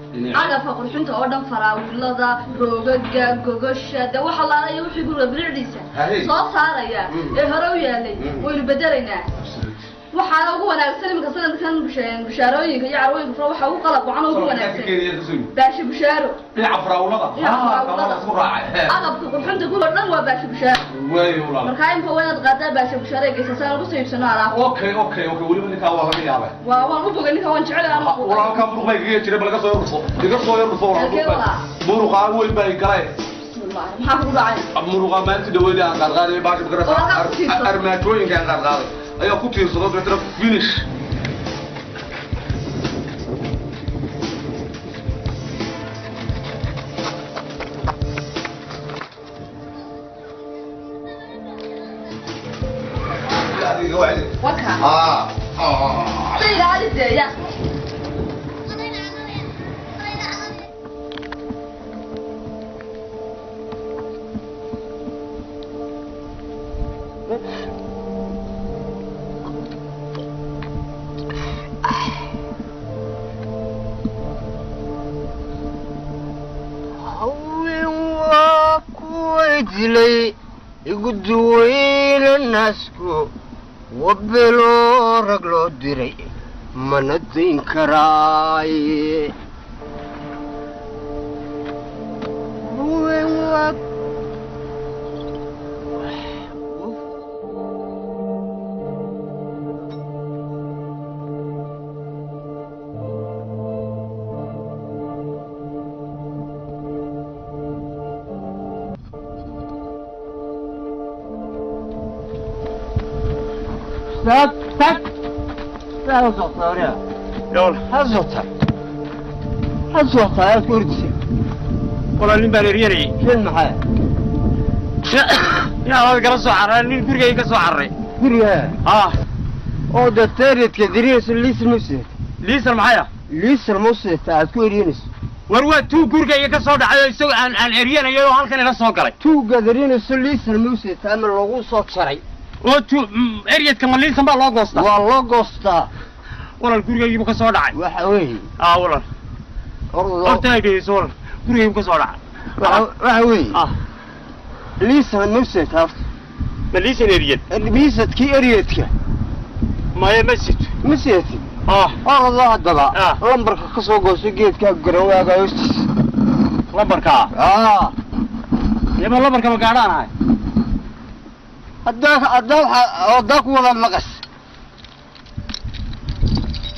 Agabka qurxinta oo dhan, faraawilada, roogaga, gogosha, dee waxa laalaya wixii guriga bilicdiisa soo saaraya ee hore u yaalay waynu bedelaynaa. Waxaana ugu wanaagsan iminka sanadkan bushaarooyinka iyo carwooyinka fura, waxaa ugu qalab wacan oo ugu wanaagsan Baasha Bushaaro. Dhinaca faraawlada. Dhinaca faraawlada. Isku raacay. Agabka qurxinta guriga dhan waa Baasha Bushaaro. Waayo walaal. Markaa imka waa inaad qaadaa Baasha Bushaaro ee geysa saan ugu soo iibsano alaab. Okay, weliba ninkaa waa laga yaabay. Waa waan u bogay ninka, waan jecel aan. Walaalkaa muruq baa igaga jiray, bal iga soo yar dhufo, iga soo yar dhufo walaal. Halkee walaa? Muruqaa weyn baa i galay. Bismillaahi, maxaa kugu dhacay? Muruqaa maalinta dhaweyd aan qaadqaaday baasha. Oo halkaa ku tiirsan. Armaajooyinka aan qaadqaaday ayaa ku tiirsado, dabeetana finish. Waka iska ilaali dee ya. Haween waa kuway dilay igu duwayna naasku wabelo rag loo diray mana dayn karaaye. Haween waa Stop, stop. Ha socota oraya. Yool. Ha socota. Ha socota, aad ku ordisay. Walaal, nin baan eryanayay. Shin maxay? Yaa kala soo cararay, nin gurigayga ka soo cararay. Guriga. Ah. Oo dateeridka diriyaysa liisar ma sidat. Liisar maxay ah? Liisar ma sidata aad ku eryanayso. War waa tuug gurigayga ka soo dhacay oo isagoo aan eryanayo oo halkan ila soo galay. Tuuggaad eryanayso liisar ma sidata ama loogu soo jaray. Oo tu eryadka ma liisan baa loo goostaa? Waa loo goostaa. Walaal, gurigaygiibu ka soo dhacay. Waxa weeye. Ah walaal. Ordo. Horta ay dhegeyso walaal. Gurigaygu ka soo dhacay. Waxa weeye. Ah. Liisar ma sidata horta. Ma liisan eryad? Liisarkii eryadka. Maya, ma sito. Ma sidatid. Ah. Ordo haddaba. Ah. Lambarka ka soo goosto geedka garawaaga hoostiisa. Lambarka. Ah. Yaba lambarka ma gaadhaan ahay. Haddaa waxaa haddaa kuwadaad laqas,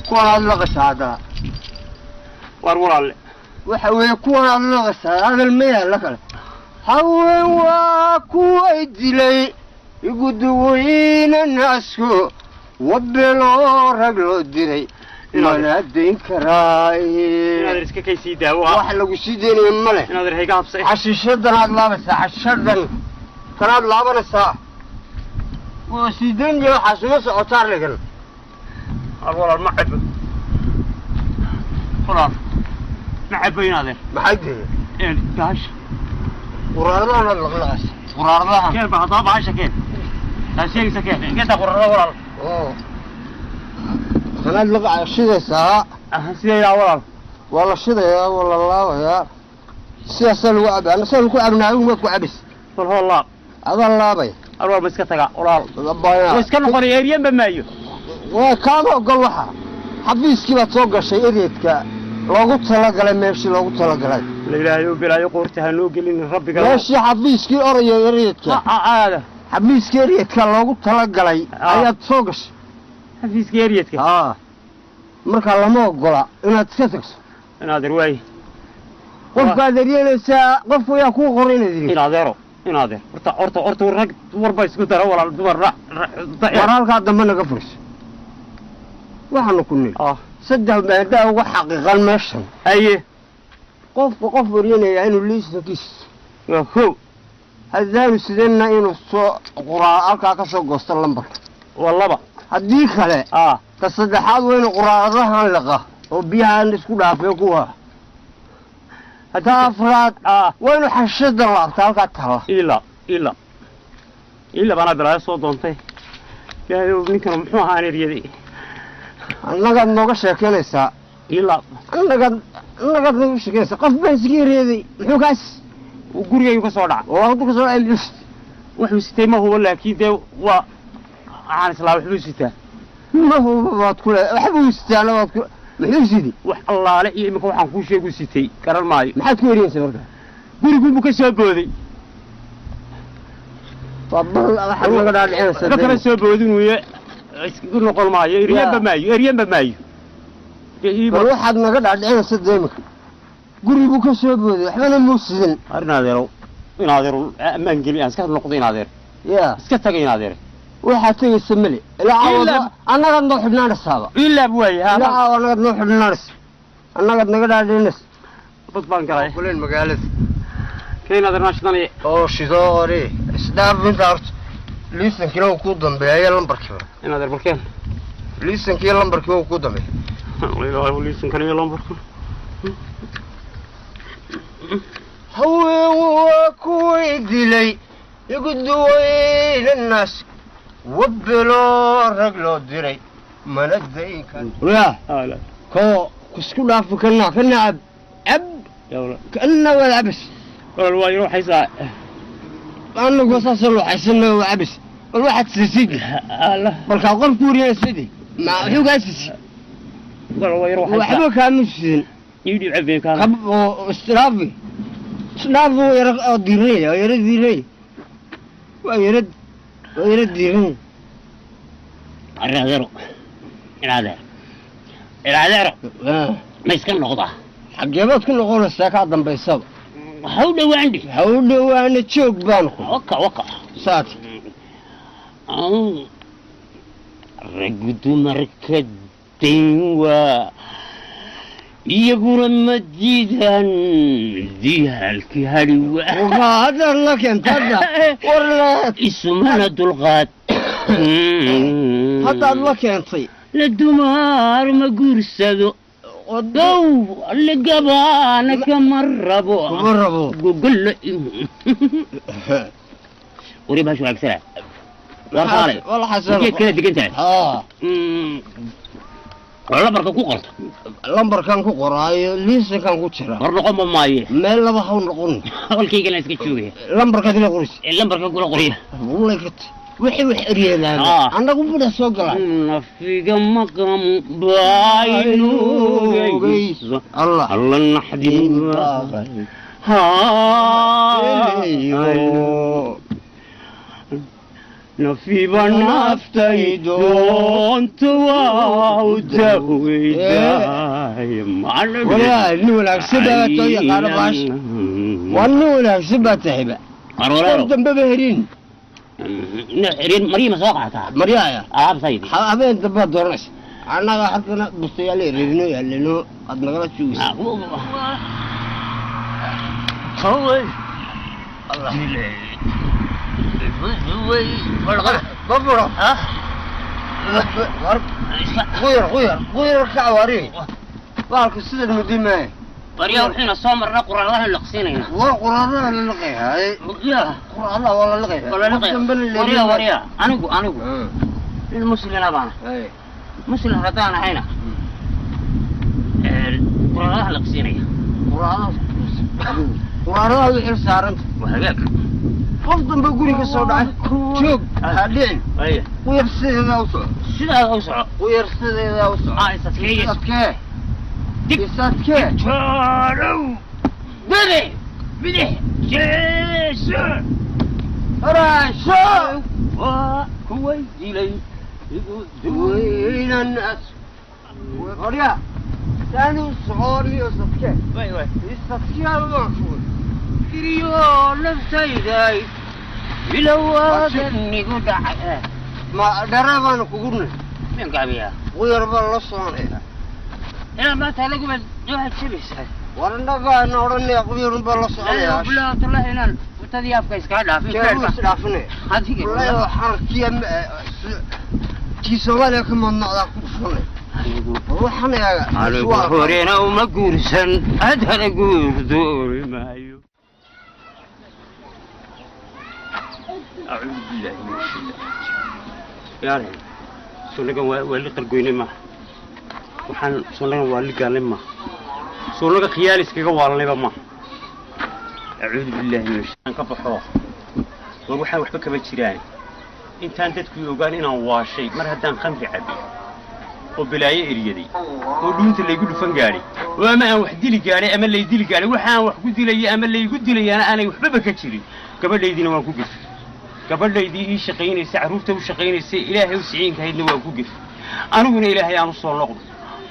kuwanaad laqasa haddaa. War walaalle. Waxa weeye kuwanaad laqasa, hadal ma yaalla kale. Haween waa kuway dilay igu duwayna naasku wabeloo rag loo diray mana dayn karaaye. Inaad iska kay sii daawo. Wax lagu sii deynayo ma leh. Inaad hayga habsay. Xashiishadanaad laabaysaa, xashishadan kanaad laabanaysaa, waa sii daynaya, waxaas uma socotaa arligan. War walaal, ma cabo. Walaal. Ma cabo inaadeen. Maxay dee? Een bahasha. Quraaradahan laqlaqaysa, quraaradahan. Keen ba haddaba bahasha keen. Taa sheegaysa keen. Keenta qurarada walaal. Oo kanaad laqa shidaysaa. Ah, sidee yaa walaal? Waa la shidayaa, waa la laabayaa, sidaasaa lagu cabaa. Ana saa lagu cabnaa, adigu maad ku cabaysa. Bal hoo laab. Adaa laabay. Arwal ma iska tagaa walaal. Labaaya. Waa iska noqonaya, eryanba maayo. Waa kaama ogol waxa. Xafiiskii baad soo gashay ereedka loogu talagalay, meeshii loogu talagalay. La ilaahayo bilaayo qoorta ha noo gelin rabbiga. Meeshii xafiiskii oraya ereedka. Aada. Xafiiskii ereedka loogu talagalay ayaad soo gashay. Xafiiska eryadka. Aa, marka lama ogola inaad iska tagto. Inaad waay. Qofkaad eryanaysaa, qofku yaa kuu qoray inaad eriyso? Inadeero, inadeer, horta rag dumar baa isku dara walaal, dumar War halkaa dambe naga furiso. Waxaanu ku nidhi saddex maadaa uga xaqiiqan meeshan. Haye. Qofka qof eryanayaa inuu liisankiis waa kow. Haddaanu sidanna inuu soo quraa halkaa ka soo goosto lambarka. Waa laba. Haddii kale ta saddexaad waa inuu quraaradahan liqa oo biyahan isku dhaafay kuwa. Ta afraad waa inuu xashada laabta halkaa tala. Ila ila ila baanaa balaayo soo doontay. Ilaahay, ninkan muxuu ahaa aan eryaday? Annagaad nooga sheekeynaysaa. Ila. Annagaad nooga sheekeynaysaa. Qof baan iska eryaday, muxuu kaas? Gurigaygu ka soo dhaca. Oo hadduu ka soo dhacay, muxuu? Wuxuu sitay ma hubo, laakiin dee waa waxaan islaa waxbuu sitaa. Ma hubo baad ku leedahay, waxbuu sitaana baad ku, muxuu sidi? Wax allaale iyo iminka waxaan kuu sheegu sitay garan maayo. Maxaad ku eryanaysaa marka? Guriguunbuu ka soo booday. Waa bal waxaad naga dhaadhicinaysaa. Waxba kama soo boodin uye, isku noqon maayo, eryanba maayo, eryanba maayo. Bal waxaad naga dhaadhicinaysaa dee iminka, guri buu ka soo booday, waxbana muu sidan. Arrin adeerow, in adeer ammaan geli, aan iska noqdo in adeer. Ya. Iska taga in adeer. Waxaad tegaysa male ilaa Ilaa- caawa annagaad noo xidhnaanaysaaba. Ilaa waaye. Ilaa caawa annagaad noo xidhnaanaysa, annagaad naga dhaadhicinaysa. Bad baan galay. Kuleen magaalada. Keen adeer naashidanaya. Oo shidoore isdhaaf inta horta liisankiina uu ku dambeeya lambarkiiba. In adeer balkeen. Liisankii lambarkiiba uu ku dambeeya. Ilaahay, liisankan iyo lambarkan. Haween waa kuwii dilay igu duwayna naas wabelo rag loo diray mana dayn kar ya ko isku dhaafi kana kana cab cab kana waad cabis. Walaal, waa inoo haysaa. Anagu saasoo looxaysana waa cabis. Bal waxaad siisid, balkaa qofku wariyaysidii ma muxuu kaa siisi? Walaal, waa inoo haysaa. Waxba kaama siisin. Ii dhiib cabeen kaan. Kab oo isdhaafi isdhaafi, oo yara oo diiranaya, oo yara diiranaya, waa yara diiranaya. Arrin adeero, in adeer, in adeero, ma iska noqdaa? Xageebaad ku noqonaysaa kaa dambaysaba? Ha u dhowaan dhi. Ha u dhowaana, joog baan ku. Waka waka. Saat. Raggu dumarka dayn waa, iyaguna ma diidaan diyaalkii hadhi waa. Hadda la keenta hadda war isumana dulqaad. Haddaad la keentay. La dumaar ma guursado dow la gabaana kama rabo. Kuma rabo. Gogol wari baashu waagsana war qaale. Wala xasan. Geed kala degan tahay. Haa. Oo lambarka ku qorto. Lambarkan ku qoraayo, liisankan ku jira. War noqon ma maaye. Meel laba ha u noqon. Holkaygana iska joogaya. Lambarkaad ila qoraysa. Ee lambarka kula qoriya. Wallahi kat wixii wax eryeelaan annagu budha soo galaan. Nafiga maqam baynugayso. Allah. Alla naxdin. Eeyo. Nafiba naftay doonto waa u daweydaay. Walaahi nin wanaagsan baa too yaqaano baasha. Waa nin wanaagsan baa tahiba. Qof dambeba herin. Maryi ma soo qaataa? Maryaaya. Alaabtaydi. Habeen dambaad dooranaysa. Annaga haddana bustayaal reerino yaaleno aad nagala joogaysa. Allah. Baburo. Quyar quyar quyar ka wari. Baalku sidan mudi maayo. Baryaa wuxuuna soo marna quraaradaha laqsiinayna. Waa quraaradaha la liqaya. Ya. Quraaradaha waa la liqaya. Waa la liqaya. Warya warya, anigu nin muslina baana. Muslim haddaan ahayna quraaradaha laqsiinaya. Quraaradaha u xil saaranta. Waa hagaag. Qof dambe guri ka soo dhacay. Joog. Ha dhicin. Haya. Quyar sideedaa u soco. Sidaa u soco. Quyar sideedaa u soco. Ah, is adkeeye. Is adkee. Dig. Is adkee. Jaarow. Bidix. Bidix. Jeeso. Raasho. Waa kuway dilay. Igu Weynan as. Warya. Taani u soco niyo is adkee. Way way. Is adkee baan fuul. Kiriyo naftayday. Bilowaadan igu dhacay. Ma dharee baanu kugu nir. Miyaan gaabiyaa? Quyar baa la soconaya. Inaan maanta laguba waxaad jabaysaa. War innagaana odhanaya quyarun baa la soconaya. Bilaawatullahi inaan futadii afka iskaga dhaafin. Keeru is dhaafinaya. Adiga. Wallahi xarkiya kii Soomaaliya ka madnacdaa ku dhufanay. Waxaan eega. Anigu horena uma guursan, haddana guur doori maayo. Acuudu billahi min ashaytaan. Yaare, sunnagan waa li qargoynay maaha. Waxaan sunnagan waa li gaalnay maaha. Sunnaga khiyaal iskaga waalanayba maaha. Acuudu billahi min ashaytaan ka baxo. War waxaan waxba kama jiraan. Intaan dadku ogaan inaan waashay, mar haddaan khamri cabbay oo balaayo eryaday oo dhuunta laygu dhufan gaadhay oo ama aan wax dili gaadhay ama lay dili gaadhay, waxaan wax ku dilaya ama laygu dilayaana aanay waxbaba ka jirin, gabadhaydiina waan ku gefay. Gabadhaydii ii shaqaynaysa, carruurta u shaqaynaysa, Ilaahay u siciinkahaydna waan ku gefay. Aniguna Ilaahay aan u soo noqdo,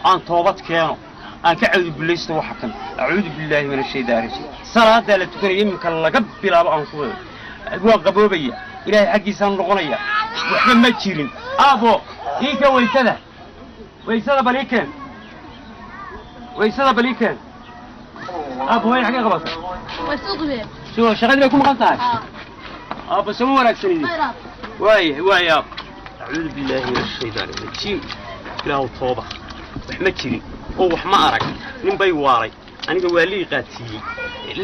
aan toobad keeno, aan ka cawdu billaysto waxa kan. Acuudu billaahi min ashaydaani rajiim. Salaadaa la tukanaya iminka laga bilaabo aan ku wado waan qaboobaya, Ilaahay xaggiisaan noqonaya, waxba ma jirin. Aabo, ii keen waysada, waysada bal ii keen, waysada bal ii keen. Aabo, hooyo xaggee qabata? Way suuqdeen. Soo shaqadii bay ku maqan tahay. Aabo, sama wanaagsanidin. Waaya waaya aabo. Acuudu billaahi min ashaydaani rajiim. Ilaahu tooba, wax ma jirin oo wax ma arag. Nin bay waalay, aniga waa lii qaatiiyey,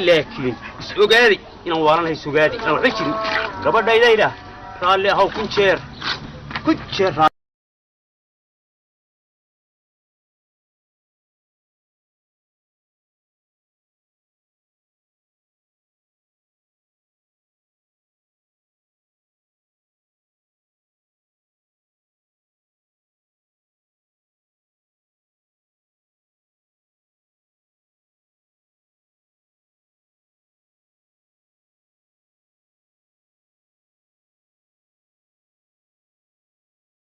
laakiin is ogaaday inaan waalanahay, is ogaaday inaan waxba jirin. Gabadhaydayda raalli ahaw, 1000 jeer, 1000 jeer raalli.